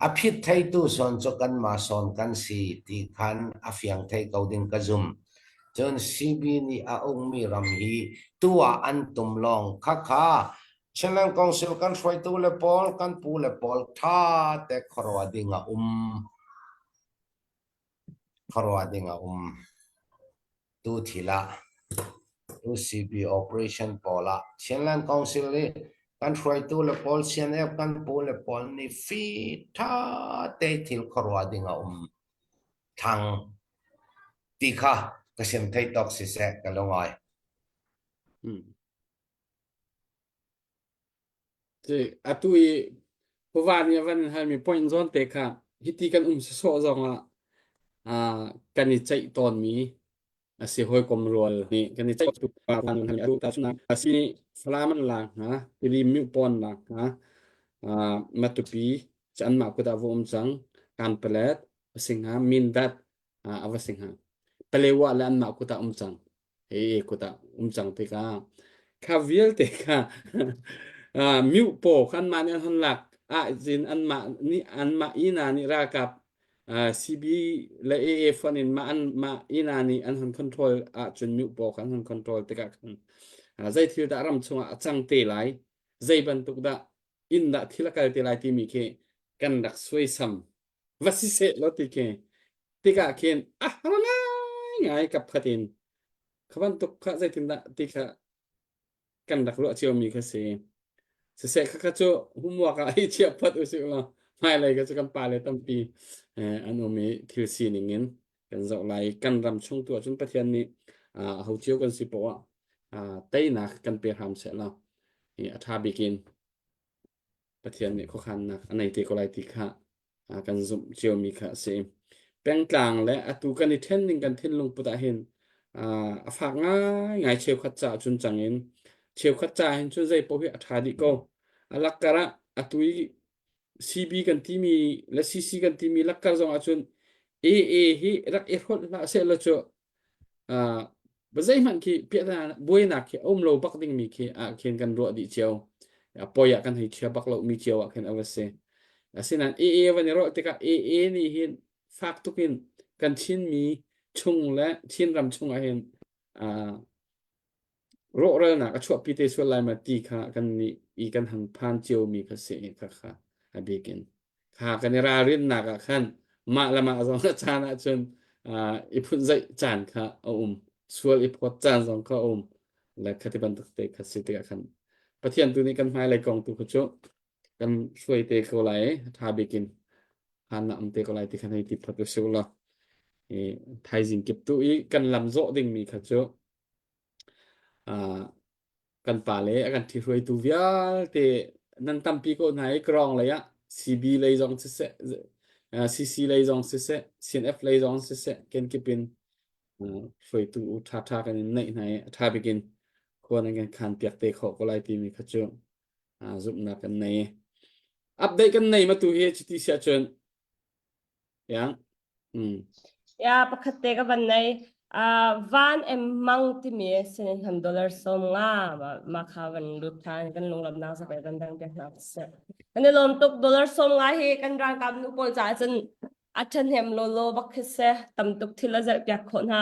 A phit theitu sawn cu kanmah sawn kan si ti khan a fiang thei ko ding ka zum. Cun CB nih a ukmi ram hi tu ah an tum lawng khakha Chinland Council kan hruaitu le pawl kan pu le pawl tha te khuaruah ding a um. Khuaruah ding a um. Tu thil ah tu CB operation pawl ah Chinland Council i kan hruaitu le pawl CNF kan pu le pawl nih fi tha te thil khuaruah ding a um thang ti kha ka sim thei tawk siseh ka lungai. Hmm. Ci atu i Huva nih a van halmi point zawn te kha hiti kan um sawsawh zongah ah kan i ceih tawnmi a si hawikom rual nih kan i ceih tuk a si Falam an lak hna Tili Mihpawn lak hna ah Matupi cu anmah kut ah va um cang Kanpalet a si hnga Mindat ah a va si hnga Palewa le anmah kut ah um cang he kut ah um cang tikah kha vialte kha uh, mute paw khan mah nih an hon lak ah zin anmah nih anmah ina nih ralkap uh, CB le AA fon in mah an mah ina nih an hon control ahcun mute paw khan hon control tikah khan uh, zei thil dah ram chungah a cang te lai zei bantuk dah inn dah thil a kal te lai timi khi kan rak suaisam va si seh law ti khi tikah khin a har ngaingai kap khat in kha bantuk kha zeitindah ti kha kan rak ruah ciomi kha si siseh kha kha cu homework ah i chiah phot usih law hmailei kha cu kan pale tampi eh, an um i thil sining in kan zoh lai kan ram chung tu ahcun Pathian nih ah ho cio kan si poah ah teinak kan pe hram seh law hi a tha bik in Pathian nih khuakhannak a nei te ko lai ti kha kan zumh ciomi kha a si. Pengtlang le atu kan i ṭhen ning kan thinlung put ah hin a fak ngaingai cheukhat ca cun cang in cheukhat ca hin cun zei paoh hi a ṭha dih ko. A lakkar ah atu i CB kan timi le CC kan timi lakkar zong ahcun AA hi rak i hrolh hlah seh law cu Uh, zeihmanh khi piahtana buainak khi a um lo bak dingmi khi ah khin kan ruah dih cio. Poi ah kan hei chia bak lo mi cio ah khin a va si. Asinain AA van i ruah tikah AA nih hin fak tuk in kan Chinmi chung le Chinram chung ah hin uh, rawhralnak a chuahpi te sual lai ma ti kha kan nih i kan hang phan ciomi kha si kha kha a bik in kha kan i ralrinnak ah khan mah le mah zong a caan ahcun i phun zaih caan kha a um sual i phawt caan zong kha a um le khati bantuk te kha si tikah khan Pathian tu nih kan hmailei kong tu kha cu kan hruai te ko lai tha bik in han na um te ko lai ti khan hei ti phot usih law i thaizing kip tu i kan lam zawh dingmi kha cu kan pale a kan ṭhihruaitu vialte nan tampi ko hna i Krawng lei ah CB lei zong siseh CC lei zong siseh CNF lei zong siseh kenkip in hruaitu u ṭhaṭha kan in neih hna i a ṭha bik in khua nan kan khan piak te khawh ko lai timi kha cu zumhnak kan nei. Update kan nei ma tu hi cuti siah cun Yang. Mm. Ya pakhat te ka van nei. Uh, van em mang timi sin han dollar som nga ma, ma kha van lut than kan lunglam nak sa van dang te hna se. Kan lom tuk dollar som nga hi kan ralkap nu pawl ca cun a ṭhahnem lawlaw bak khi se tam tuk thil a zelh piak khawh hna.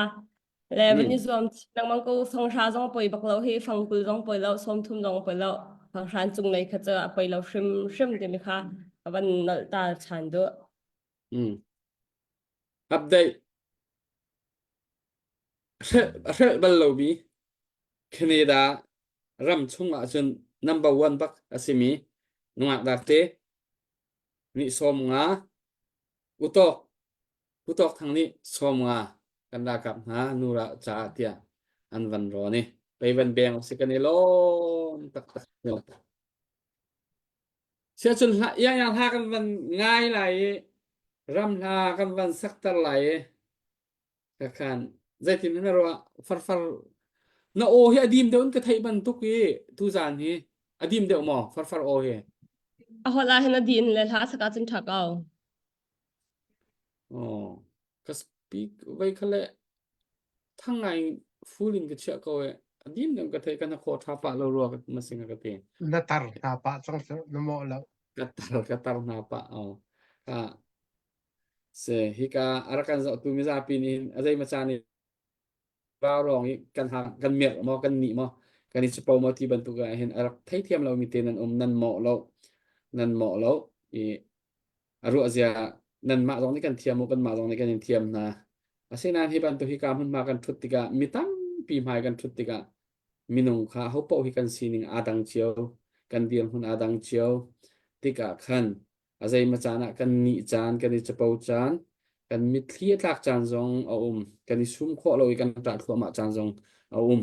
Le van i zuam lengmang ko fanghra zong poi bak lo hi fangkul zong poi lo 30 zong poi lo fanghran cung lei kha cu a poi lo hrim hrim timi kha a van nolh ta ṭhan duh. Mm. Update. A hrelh bal lomi Canada ram chung ahcun number one bak a simi. Nungak darte nih 50. Utawk Utawk Thang nih 50 kan ralkap hna nura caah tiah an van rawn i pei van beng si kan i lawm taktak. Siacun hla iang hla kan van ngai lai i ram hla kan van sakter lai i kakhan zeitin na ruah farfar na aw hi a dim deuh in ka theih bantuk i tuzaan hi a dim deuh maw farfar aw hi? A holh ah hin a din le hla sak ahcun ṭha ko. Oh, ka speak vai kha le thang ngai full in ka chiah ko e. A dim deuh ka theih ka na khaw ṭha pah lo rua ka ma sing ka ti. Na tar hna pah cang cu na mawh lo. Ka tar ka tar hna pah. Oh. Ka Se hika a rak kan zohtu mizapi nih hin a zeimaw caan i vaurawng i kan hang kan mirh maw kan nih maw kan i capo maw ti bantuk ah hin a rak theithiam lomi te nan um nan mawh lo nan mawh lo i a ruah zia nanmah zong nih kan thiam u kanmah zong nih kan in thiam hna asinain hi bantuk hika hmunhma kan ṭhut tikah mi tampi hmai kan ṭhut tikah minung kha hopaoh hi kan sining aa dang cio kan dirhmun aa dang cio tikah khan A zeimaw caan ah kan nih caan, kan i capo caan, kan mitthli a tlak caan zong a um. Kan i sum khawh lo i kan ṭah thluahmah caan zong a um.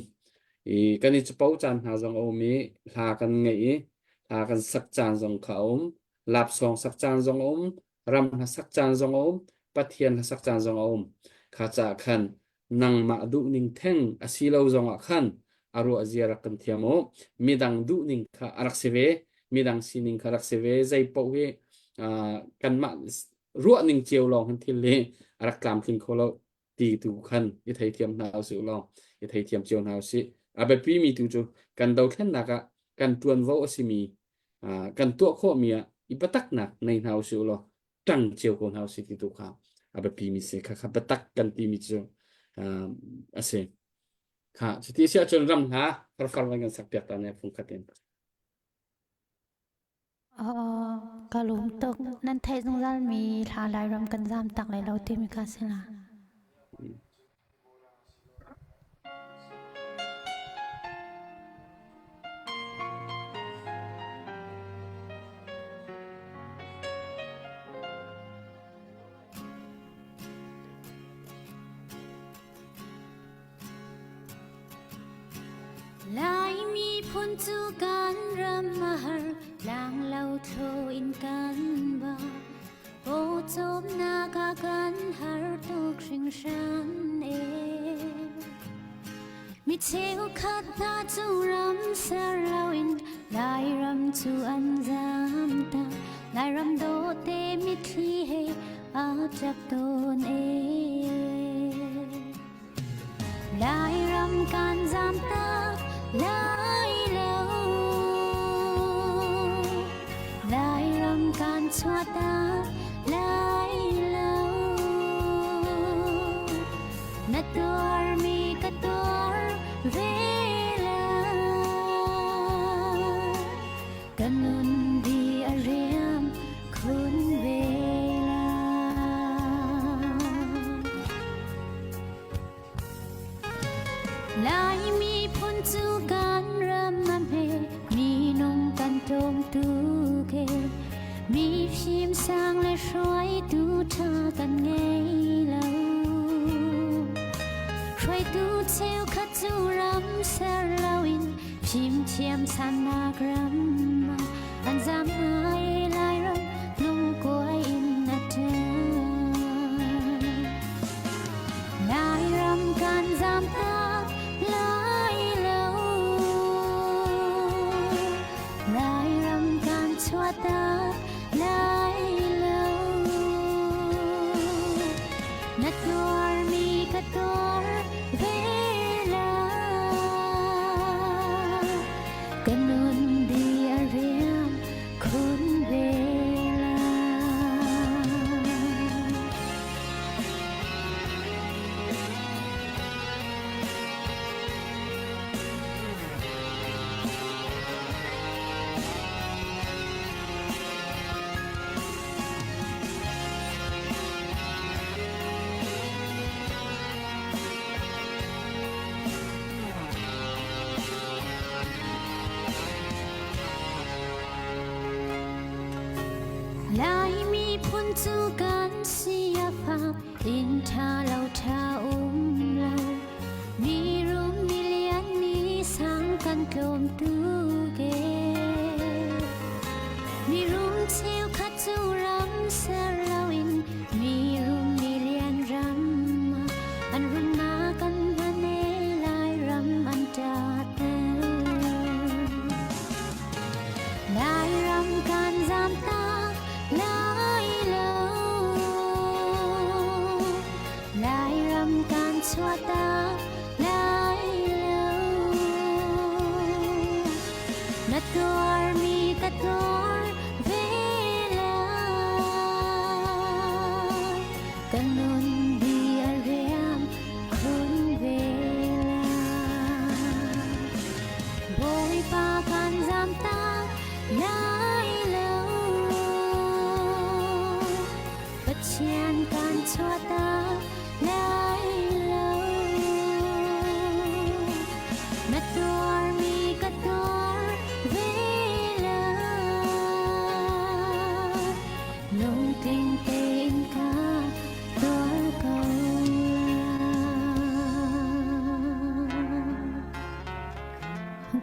I kan i capo caan hna zong a um i hla kan ngeih i hla kan sak caan zong kha a um. Lapsawng sak caan zong a um. Ram hla sak caan zong a um. Pathian hla sak caan zong a um. Kha caah khan nangmah duhning theng a si lo zongah khan a ruah zia rak kan thiam u. Midang duhning kha a rak si ve, midang sining kha rak si ve. Zei paoh hi kanmah ruahning cio lawng hin thil hi a rak tlamtling kho lo ti tu khan i theithiam hna usih law i theithiam cio hna usih. A biapi mi tu cu kan dothlennak ah kan tuanvo a simi kan tuah khawhmi ah i biataknak nei hna usih law ṭang cio ko hna usih ti tu kha a biapi mi si kha kha biatak kan timi cu a si. Kha cuti si ahcun ram hna farfar van kan sak piak ta ne fung khat in. Ka lung tuk nan theih zungzal mi hla Lairam kan zam tak lai lo timi kha si la. Laimi phun cu kan ram a har, tlanglo thlo in kan ba. Pawcawmnak ah kan har tuk hringhran e. Mi cheukhat hna cu ram ser loin Lairam cu an zam tak. Lairam dawte mitthli he aa tlak tawn e. Lairam kan zam tak lai lo. Lairam kan chuah tak lai lo. Na tuarmi ka tuar ve lai. Ka nun di a riam khun ve lai. Laimi phun cu kan ram a hme, minung kan tlawm tuk e. Mi fim sang le hruaitu ṭha kan ngei lo. Hruaitu cheukhat cu ram ser loin fimthiam sannak ram ah an zam hna i Lairam lungkuai in a ṭial. Lairam kan zam tak lai lo. Lairam kan chuah tak lai lo. Na tuarmi ka tuar ve lai. Ka nun di a riam khun ve. cu kan si a fak inn ṭha lo ṭha um lo mi rum mi lian mi sang kan tlawm tuk ee mi rum cheukhat cu ram ser loin mi rum mi lian ram an rumnak an hman ee Lairam an ṭater Lairam kan zamtak lai lo. Lairam kan chuahtak lai lo. Na tuarmi ka tuar ve lai. Ka nun di a riam khun ve lai. Bawipa kan zamtak lai lo. Pathian kan chuahtak lai lo. Na tuarmi ka tuar ve lai. Lungtling tein ka tuar ko lai.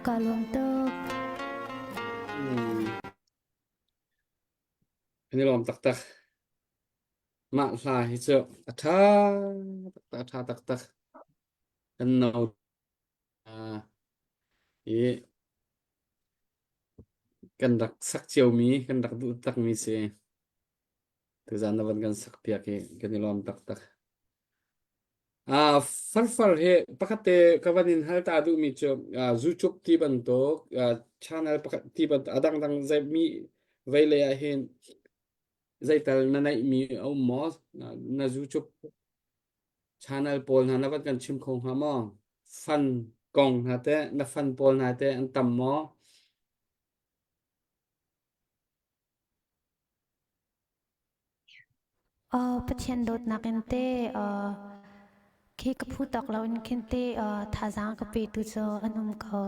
Ka lawm tuk. Kan i lawm taktak. Mah hla hi cu a ṭha taktak, a ṭha taktak. Kan no i kan rak sak ciomi, kan rak duh takmi si. Tuzaan na van kan sak piak i kan i lawm taktak. Farfar hi pakhat te ka van in hal ta duhmi cu YouTube ti bantuk channel pakhat ti bantuk a dangdang zei mi vei lei ah hin zeital na neihmi a um maw? Na YouTube channel pawl hna na van kan chim kho hnga maw? Fan kong hna teh na fan pawl hna teh an tam maw? Pathian dawtnak in teh khi ka phu tawk loin khin teh thazaang ka petu cu an um ko.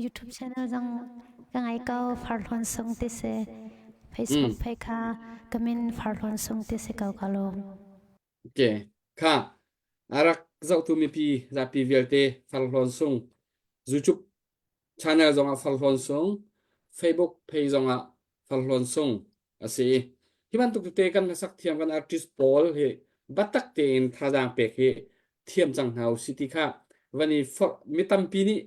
YouTube channel zong ka ngei ko Farhlawn Sung ti si. Facebook page kha ka min Farhlawn Sung ti si ko ka lawm. Okay. Kha a rak zohtu mipi zapi vialte Farhlawn Sung YouTube channel zongah Farhlawn Sung Facebook page zongah Farhlawn Sung a si. Hi bantuk tete kan hlasak thiam kan artist pawl hi biatak tein thazaang pek hi thiam cang hna usih ti kha van i forh mi tampi nih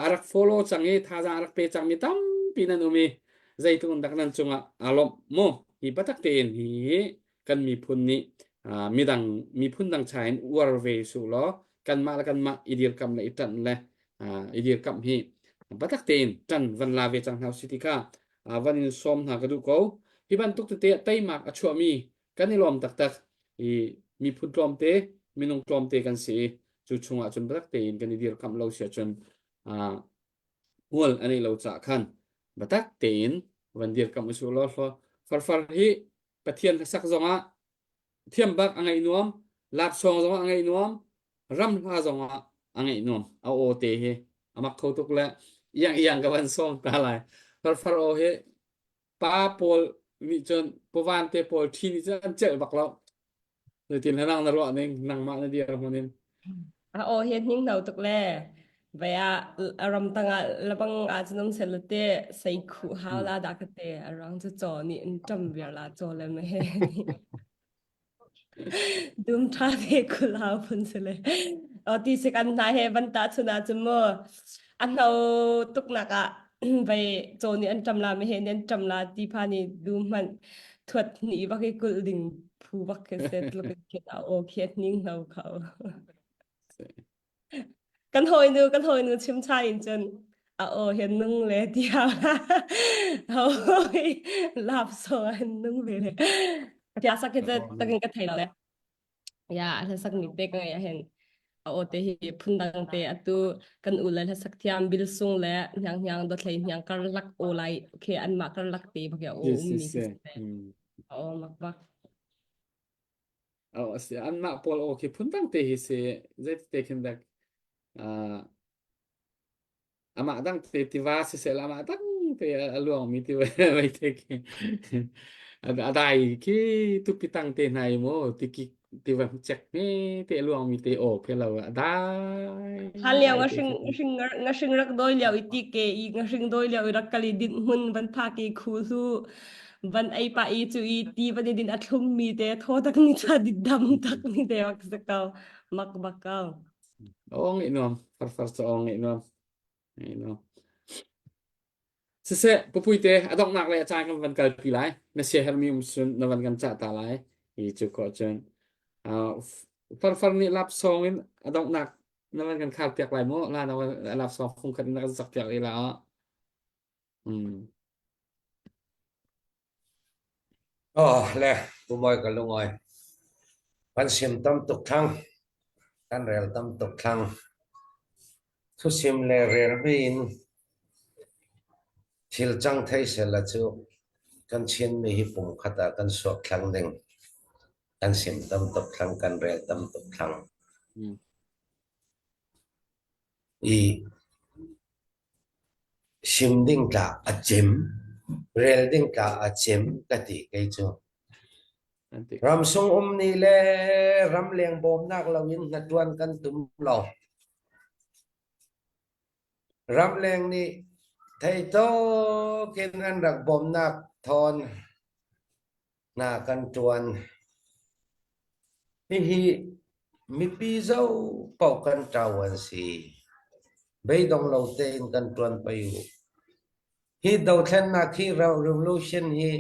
a rak follow cang i thazaang a rak pe cang mi tampi nan um i zeitluk in dak nan cungah aa lawmh mu hi biatak tein hi kan miphun nih midang miphun dang cha in uar ve su law kanmah le kanmah i dirkamh le i ṭanh le i dirkamh hi biatak tein ṭan van la ve cang hna usih ti kha van in sawm hna ka duh ko. Hi bantuk tete teimak a chuahmi kan i lawm taktak i miphun tlawmte minung tlawmte kan si i cu chungah cun biatak tein kan i dirkamh lo si ahcun hmual a neih lo caah khan biatak tein van dirkamh usih law farfar hi Pathian hlasak zongah thiam bak a ngaih nuam laksawng zongah a ngaih nuam ram hla zongah a ngaih nuam a aw te hi a mak kho tuk le iang iang ka van sawng ta lai farfar aw hi pa pawl nih cun pawan te pawl ṭhi nih cun an celh bak lo zeitin nang na ruah ning nangmah na dir hmun in A aw hi hning no tuk le vai ah a ram tangah labang ah cun um sel te sei khu hau la da ka te a rang cu chaw nih in ṭam viar la chaw le me he Dum ṭha ve kul hau phun si le. O ti sik an hna he van ta chun ah cun mu a hno tuk nak ah vei caw nih an ṭam la mi he nih an ṭam la ti pha nih dum hmanh thuat ni bak i kulh ding phu bak khi se tluk in khin a aw khi a hning hno kho. Kan hawinu kan hawinu chim chai in cun a aw hi nung le tiah hawi lap so an nung ve le tia sak hi takin ka thei le ya hla sak mi te ka ngai hen a aw te hi phundang te atu kan u le hla sak thiam bil sung le hniang hniang do thlei hniang kar lak o lai khe an ma kar lak te bak ya o um mi aw mak bak Oh, a si anmah pawl aw khi phundang te hi si zeiti khin dak uh, amah dang te tiva siseh amah dang te a luangmi ti vai te khi a dai khi tupi tang te hna i mu tiki tiva chek me te a luangmi te aw khi lo a dai Hlan lio dai nga te hring khi hring nga hring rak doi lio i ti ke i nga hring doi lio i rak kal i din hmun van phak i khu su van ei pa i chu i ti van i din a thlum mi te tho tak ni cha dit dam tak ni te mak se kau mak bak kau. Aw ngeih nuam farfar cu aw ngeih nuam ngeih nuam Siseh, pupuite a donghnak lei a caan kan van kalpi lai. Na siaherhmi um sun na van kan cah ta lai. Hi cu ko cun uh, farfar nih lapsawng in a donghnak na van kan khar piak lai mu. La na lapsawng fung khat in na kan sak piak i la. Mm. Oh le pumawi ka lungawi. Kan sim tam tuk thlang. Kan rel tam tuk thlang. Thusim le relmi in thil cang thei sehla cu kan Chinmi hi pumkhat ah kan suak thlang ding. Kan sim tam tuk thlang, kan rel tam tuk thlang. Mm. I Sim ding tla a cem, rel ding tla a cem ka ti kei cu. Ramsung um nih le ramleng bawmnak loin hnaṭuan kan tum lo. Ramleng nih theitawk in an rak bawmnak thawn hna kan ṭuan. Hihi mipi zopaoh kan ṭau an si. Beidong lo tein kan ṭuan pei u. Hi dothlennak hi revolution hi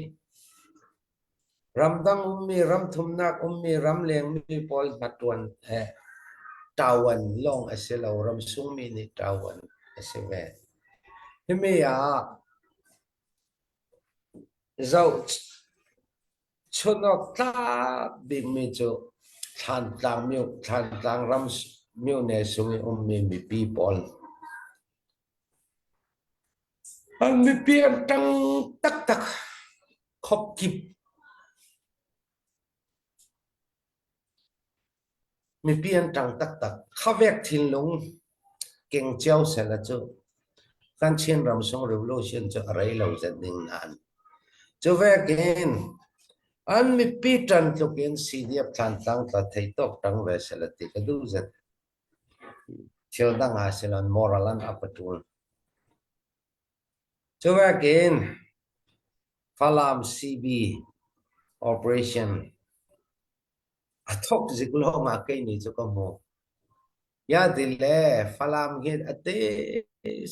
ramdang ummi, ramthumnak ummi, ramlengmi pawl hnaṭuan he ṭauan lawng a si lo, ramsungmi nih ṭauan a si ve. Himi ah Zohchunh awk tlak bikmi cu Thlantlang ram myone sung i ummi mipi pawl an mipi an ṭang taktak. Khopkip Mipi an ṭang taktak. Khavek thinlung keng cio sehla cu kan Chinram sung revolution cu a rei lo zet ning nain. Cu vekin an mipi ṭan tluk in CDF Thlantlang tla thei tawk ṭang ve sehla ti ka duh zet. Thil dang ah siloin moral an up a ṭul. Cu vekin Falam CB operation A thawk zik lawngah kei nih cu ka hmuh. Yati le Falam hi a te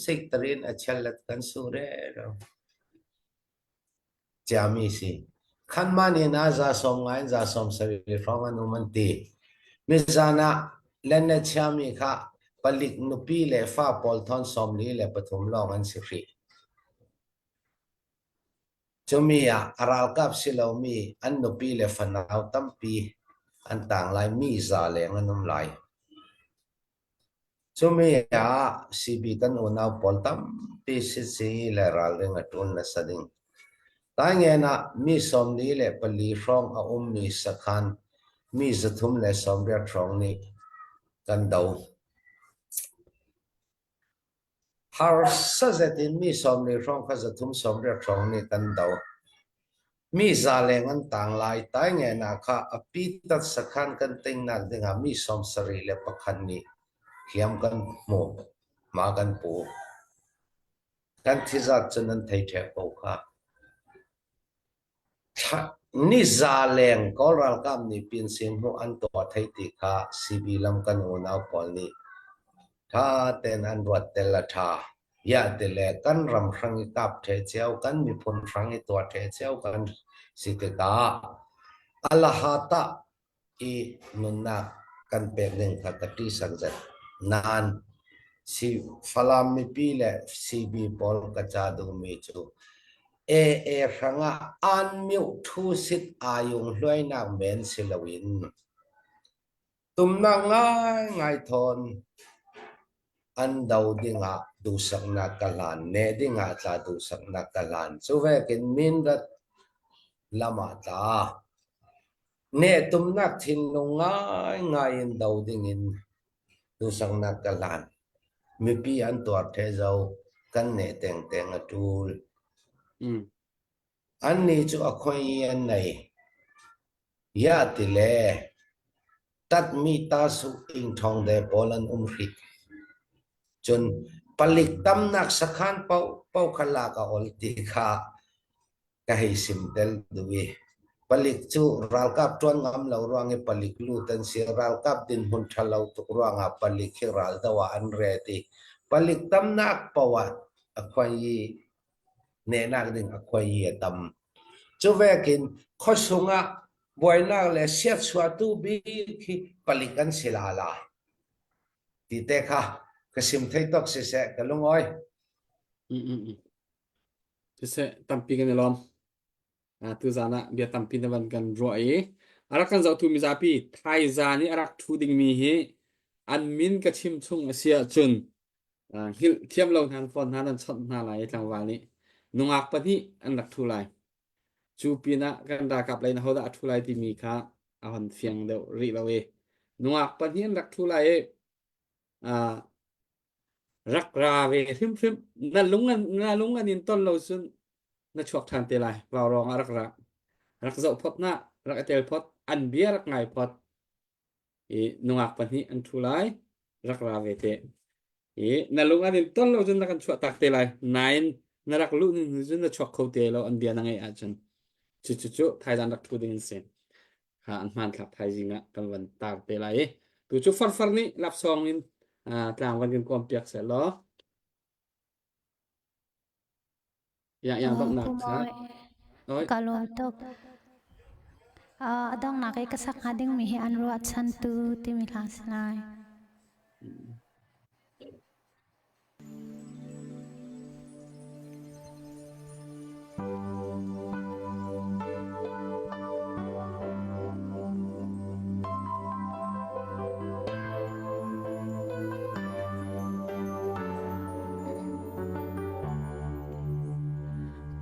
sektar in a chialet kan su rero. Ciami si. Khanman in ah za sawm nga in za sawm sarih hrawng an um an ti. Mizan ah lenne chiami kha palik nupi le fa pawl thawn 43 lawng an si hrih. Cumi ah a ralkap si lomi an nupi le fanau tampi an tang lai mi za leng an um lai. Cumi ah CB kan unau pawl tampi sisi le ralring a ṭun nasa ding. Taingen ah mi 44 hrawng a ummi sakhan mi 380 hrawng nih kan do. Harsa zet in mi 40 hrawng kha 380 hrawng nih kan do. Mi za leng an tang lai. Taingen ah kha a pitat sakhan kan tingnak dingah mi 71 nih hliam kan hmu. Hma kan pu. Kan thizat cu nan thei ṭheo ko kha. Niza leng Kawl ralkap nih pinsin hmuh an tuah thai ti kha CB lam kan unau pawl nih ṭha tein an ruat tel a ṭha. Iah ti le kan ram hrang i kap ṭhe cio, kan miphun hrang i tuah ṭhe cio kan si tikah alahatah i nunnak kan pek ding kha ka ṭihsak zet. Nain Falam mipi le CB pawl ka ca duhmi cu AA hrangah an mioh ṭhu sit ayung hluainak men si loin tumnak ngaingai thawn an do dingah duhsaknak ka hlan, neh dingah tla duhsaknak ka hlan. Cu vekin Mindat lam ah tla. Nehtumnak thinlung ngaingai in do dingin duhsaknak ka hlan. Mipi an tuar ṭhe zau, kan neh tengteng a ṭul. Annih cu a khoi i an nei. Ya ti le tatmi tasu ingṭhawngde pawl an um hrik. Cun palik tamnak sakhan paohpaoh kha lak a ol ti kha ka hei sim tel duh i palik cu ralkap ṭuan ngam lo ruang i palik lut an si. Ralkap dinhmun ṭha lo tuk ruangah palik hi raldo ah an ret i palik tamnak paoh ah a khuai i nehnak ding a khuai i a tam. Cu vekin khuasung ah buainak le siatsuahtu bik hi palik an si la lai. Ti te kha ka sim thei tok siseh ka lungawi. Siseh tampi kan i lawm. Tuzaan ah bia tampi na van kan ruah i a rak kan zohtu mizapi thaizaan i a rak ṭhu dingmi hi an min ka chim chung a si ahcun hngilh thiam lo hna fawn hna nan chawnh hna lai i tlangval nih nungak pahnih an rak ṭhu lai. Cu pinah kan ralkap lei in ahodah a ṭhu lai timi kha a hon fiang deuh rih lo i nungak pahnih an rak ṭhu lai i rak ra ve hrimhrim na lung an na lung an in ton lo cun na chuak ṭhan te lai vaurawng ah rak ra rak zoh phot na rak i tel phot an bia rak ngai phot i nungak pahnih an ṭhu lai rak ra ve te i na lung an in ton lo cun na kan chuah tak te lai nain na rak luh hnu cun na chuak kho te lo an bia na ngeih ahcun cu cu cu thaizan rak ṭhu ding an si kha an hmanthlak thaizing ah kan van tar te lai i tu cu farfar nih lapsawng in tlang van kan kawm piak seh law yang yang donghnak kha oi Ka lawm tuk. A donghnak i ka sak hnga dingmi hi an ruahchantu timi hla si lai.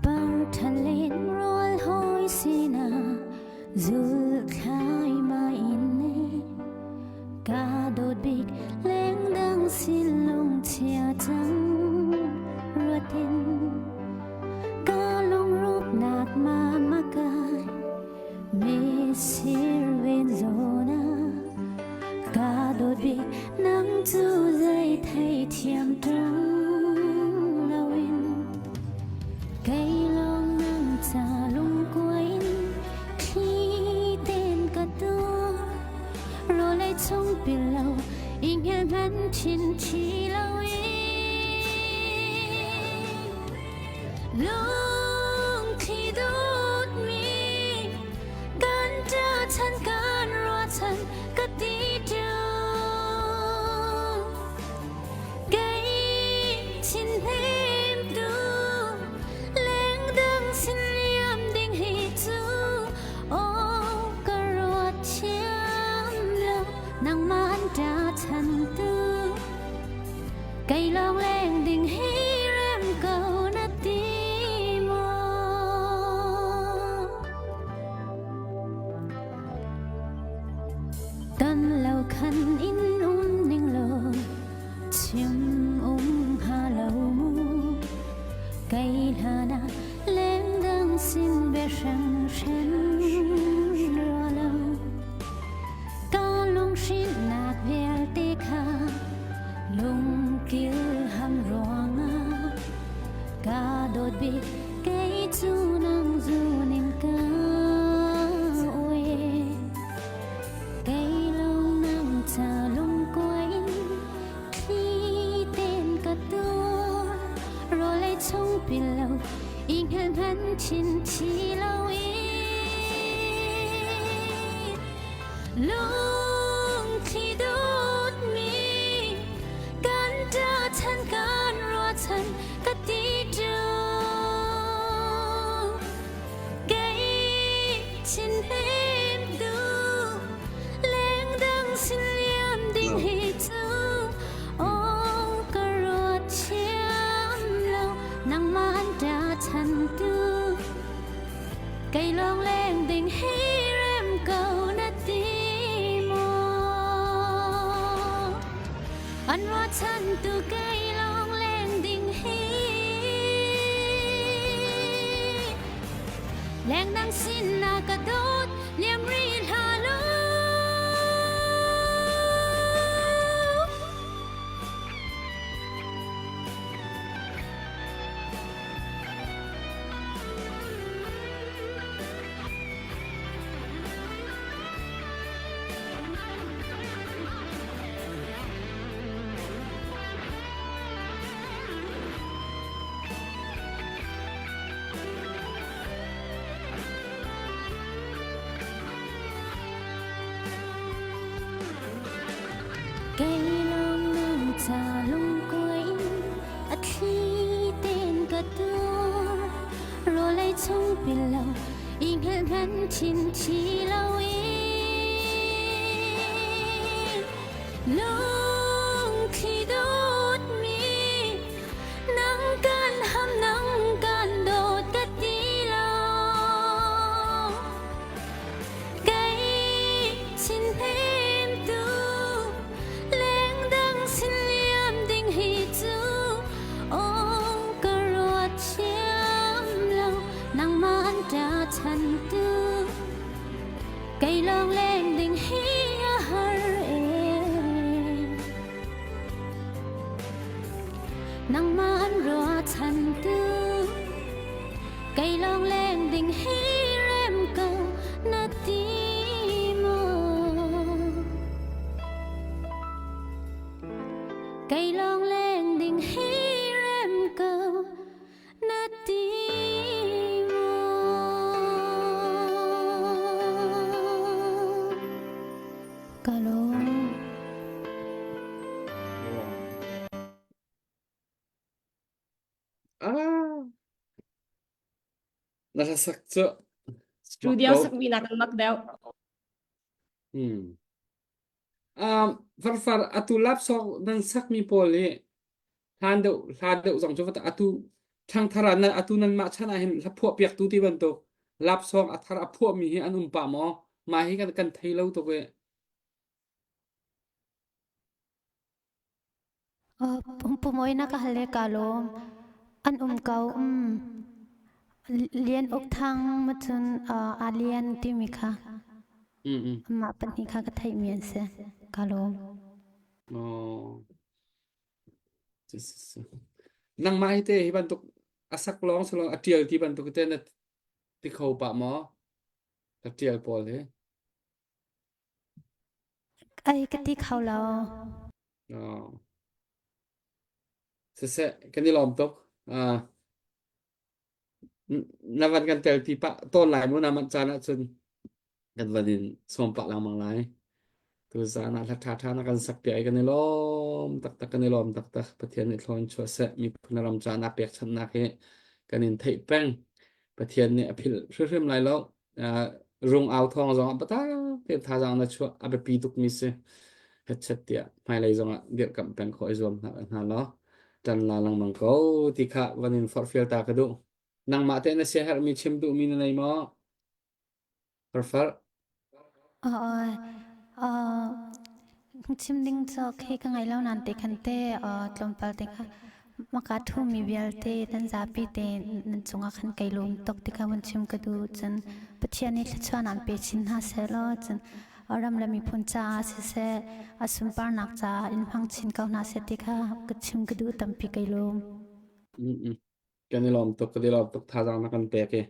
Parṭhalin rual hawi sinah zulthlai ma in Ka dawt bik lengdang sin lungchia cang ruatin ka lungrupnak ma makai misir ven zona ka dawt bik nang cu zei thei thiam ṭang loin kei lawng nang ca lungkuai in thli ten ka tuar Rawlei chung pil lo i hngelh hman thin thi lo in lungthli dawtmi kan ṭa chan kan ruahchan ka ti ṭung kei thin hnemtu lengdang sin liam ding hi cu Aw ka ruat thiam lo nangmah an ṭa chan tu kei lawng leng ding hi rem ko na ti maw Tan lo khan in um ning law chim um hnga lo mu kei hlan ah Lengdang sin biahrang hren rua lo ka lunghrinnak vialte kha lungkil ham ruangah ka dawt bik kei cu nang zun in ka ui kei lawng nang ca lungkuai in Thli ten ka tuar rawlei chung pil lo i hngal hman chin thi lo i lungthli dawtmi kan ṭa chan kan ruahchan ka ti ṭung kei thin hnem tu lengdang sin liam ding hi cu aw ka ruat thiam lo nangmah an ṭa chan tu kei lawng leng ding hi rem ko na ti maw an ruahchan tu kei lawng leng ding hi. Lengdang sin na ka dawt liam rih hlah law. Kei lawng nang ca lungkuai in a thli tein ka tur rawlei chung pil lo i hngelh hman thin thi lo in lungthli dawtmi nang kan ham nang kan dawt ka ti lo kei chin hnemtu lengdang sin liam ding hi cu ong ka ruat thiam lo nangmah an ṭa chan tu kei lawng leng ding hi a har e Nangmah an ruahchan tu kei lawng leng ding hi rem ko na ti maw? Kei lawng leng ding hi rem ko na ti maw? Ka lawm. Ah. Na hlasak cu Studio sakmi nak kan mak deuh. Hmm. Um, farfar atu lapsok nan sakmi pawl hi hlan deuh hla deuh zong cu atu ṭhangthar ah nan atu nan mah chan ah hin hla phuah piaktu ti bantuk lapsong a thar a phuahmi hi an um pah maw? Mah hi kan kan thei lo tuk i. Pumawi na ka hal le ka lawm. An um ko. Um. Lian Uk Thang ma cun uh, Alian timi kha. Mm mm. Amah pahnih kha ka theihmi an si. Ka lawm. Oh. Nangmah hi te hi bantuk a sak lawng salong a tial ti bantuk te na ti kho pah maw? Ka tial pawl hi. Ai ka ti kho lo. Oh. Siseh, kan i lawm tuk. Ah. Na van kan tel pi pah tawn lai mu na manh caan ahcun kan van in sawm pah lengmang lai. Tuzaan ah hla ṭhaṭha na kan sak piak i kan i lawm taktak kan i lawm taktak. Pathian nih thlawn chuah seh miphun ram ca na pekchanhnak hi kan in theih peng. Pathian nih a philh hrimhrim lai lo. Uh, rung au thawng zong ah biatak tein thazaang na chuah a biapi tukmi si. Hetchet tiah hmailei zong ah dirhkamh peng khawh i zuam hna hna law ṭan la lengmang ko ti kha van in forhfial ta ka duh. Nangmah te na siaherhmi chim duhmi na nei maw? Farfar. Chim ding cu khi ka ngei lo nain te khan te tlawmpal te kha maka ṭhumi vialte nan zapi te nan cungah khan kai lawm tuk ti kha vun chim ka duh. Cun Pathian nih thluachuah an pe chin hna seh law cun ram le miphun caah siseh a sunparnak caah in hmang chin ko hna seh ti kha ka chim ka duh tampi kai lawm. Kan i lawm tuk, kan i lawm tuk thazaang na kan pek i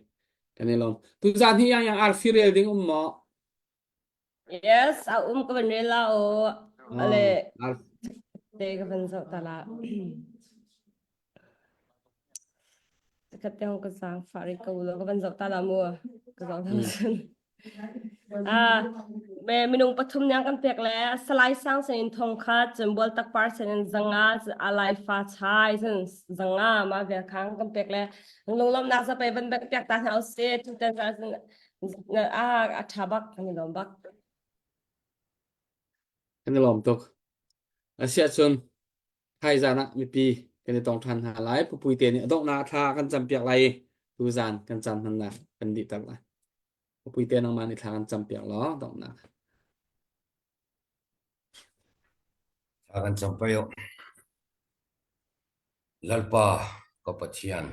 kan i lawm. Tuzaan hi yang yang arfi rel ding um maw? Yes, a um ka van rel la o. Ale Ar te ka van zoh ta la. Khat te ka sang fari ko lo ka van zoh ta la mu. Ka zoh ta sun. Ah, me minung pathum niang kan pek le Salai Sang sen in thong khat cun bual tak par sen in zanga alai fa chai sen zanga ma vel khang kan pek le lunglawmnak zapai van bek piak ta hna usih tu tan za sen ah a tha bak kan i lawm bak. Kan i lawm tuk. Asiahcun thaizan ah mipi kan i tong ṭhan hna lai. Pupui te nih a donghnak thla kan campiak lai i tuzan kan caan hmannak kan dihter lai. Pupui te nangmah nih thla kan campiak law donghnak. Thla kan cam pei u. Lalpa ka Pathian.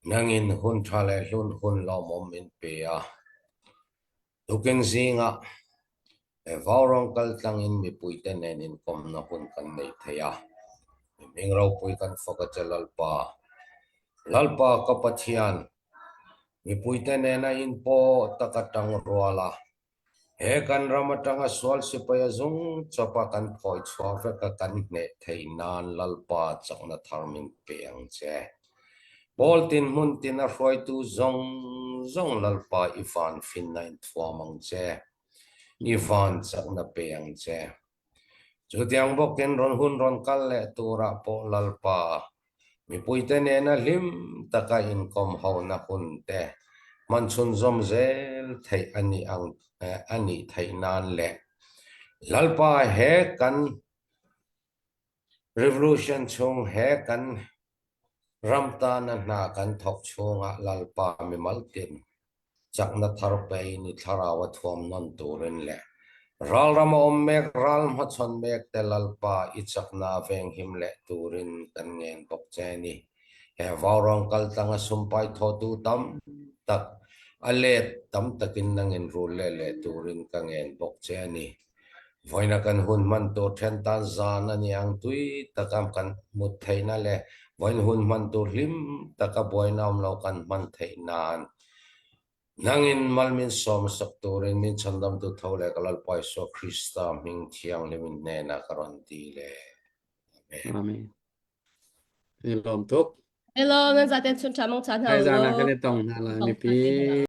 Nangin hun ṭha le hlun hun lawmawm min pe a. Tukin zingah vaurawng kaltlang in mipuite nen inkawmna hun kan nei thei a. Mihming ropui kan fak a che Lalpa. Lalpa ka Pathian, mipuite nena inpawh taka ṭang rual a, He kan ram atanga sual sipai a zung chawp a kan phawi chhuah vek a kan hneh theih nan Lalpa chakna thar min pe ang che. Pawl tin hmun tin a hruaitu zawng zawng Lalpa i van finna in thuam ang che. I van chakna pe ang che. Chutiang bawkin rawn hun rawn kal leh turah pawh Lalpa mipuite nena hlim taka inkawm hona hun te hman chhunzawm zel theih a nih ang a nih theih nan leh Lalpa he kan revolution chhung he kan ram tana hna kan thawk chhungah Lalpa mimal tin Chakna thar pein i thlarau a thuam nawn turin leh ralram a awm mek, ral hmachhawn mek te Lalpa i chakna a venghim leh turin kan ngen bawk che a ni. He vaurawng kaltlanga sumpai thawhtu tam tak a let tam takin nangin rul leh leh turin ka ngen bawk che a ni. Vawiina kan hun hman tur then tan zan a ni ang tui taka kan hmut theihna leh vawiin hun hman tur hlim taka buaina awm lo kan hman theih nan nangin mal min sawm sak turin min chhandamtu tho leh ka Lalpa Isua Krista hming thianghlimin hnenah ka rawn ti le. Amen. Amen. Ni lawm tuk. Hello, nan zaten chun tha mong cha hna Hai zan ah kan i tong hna lai mipi.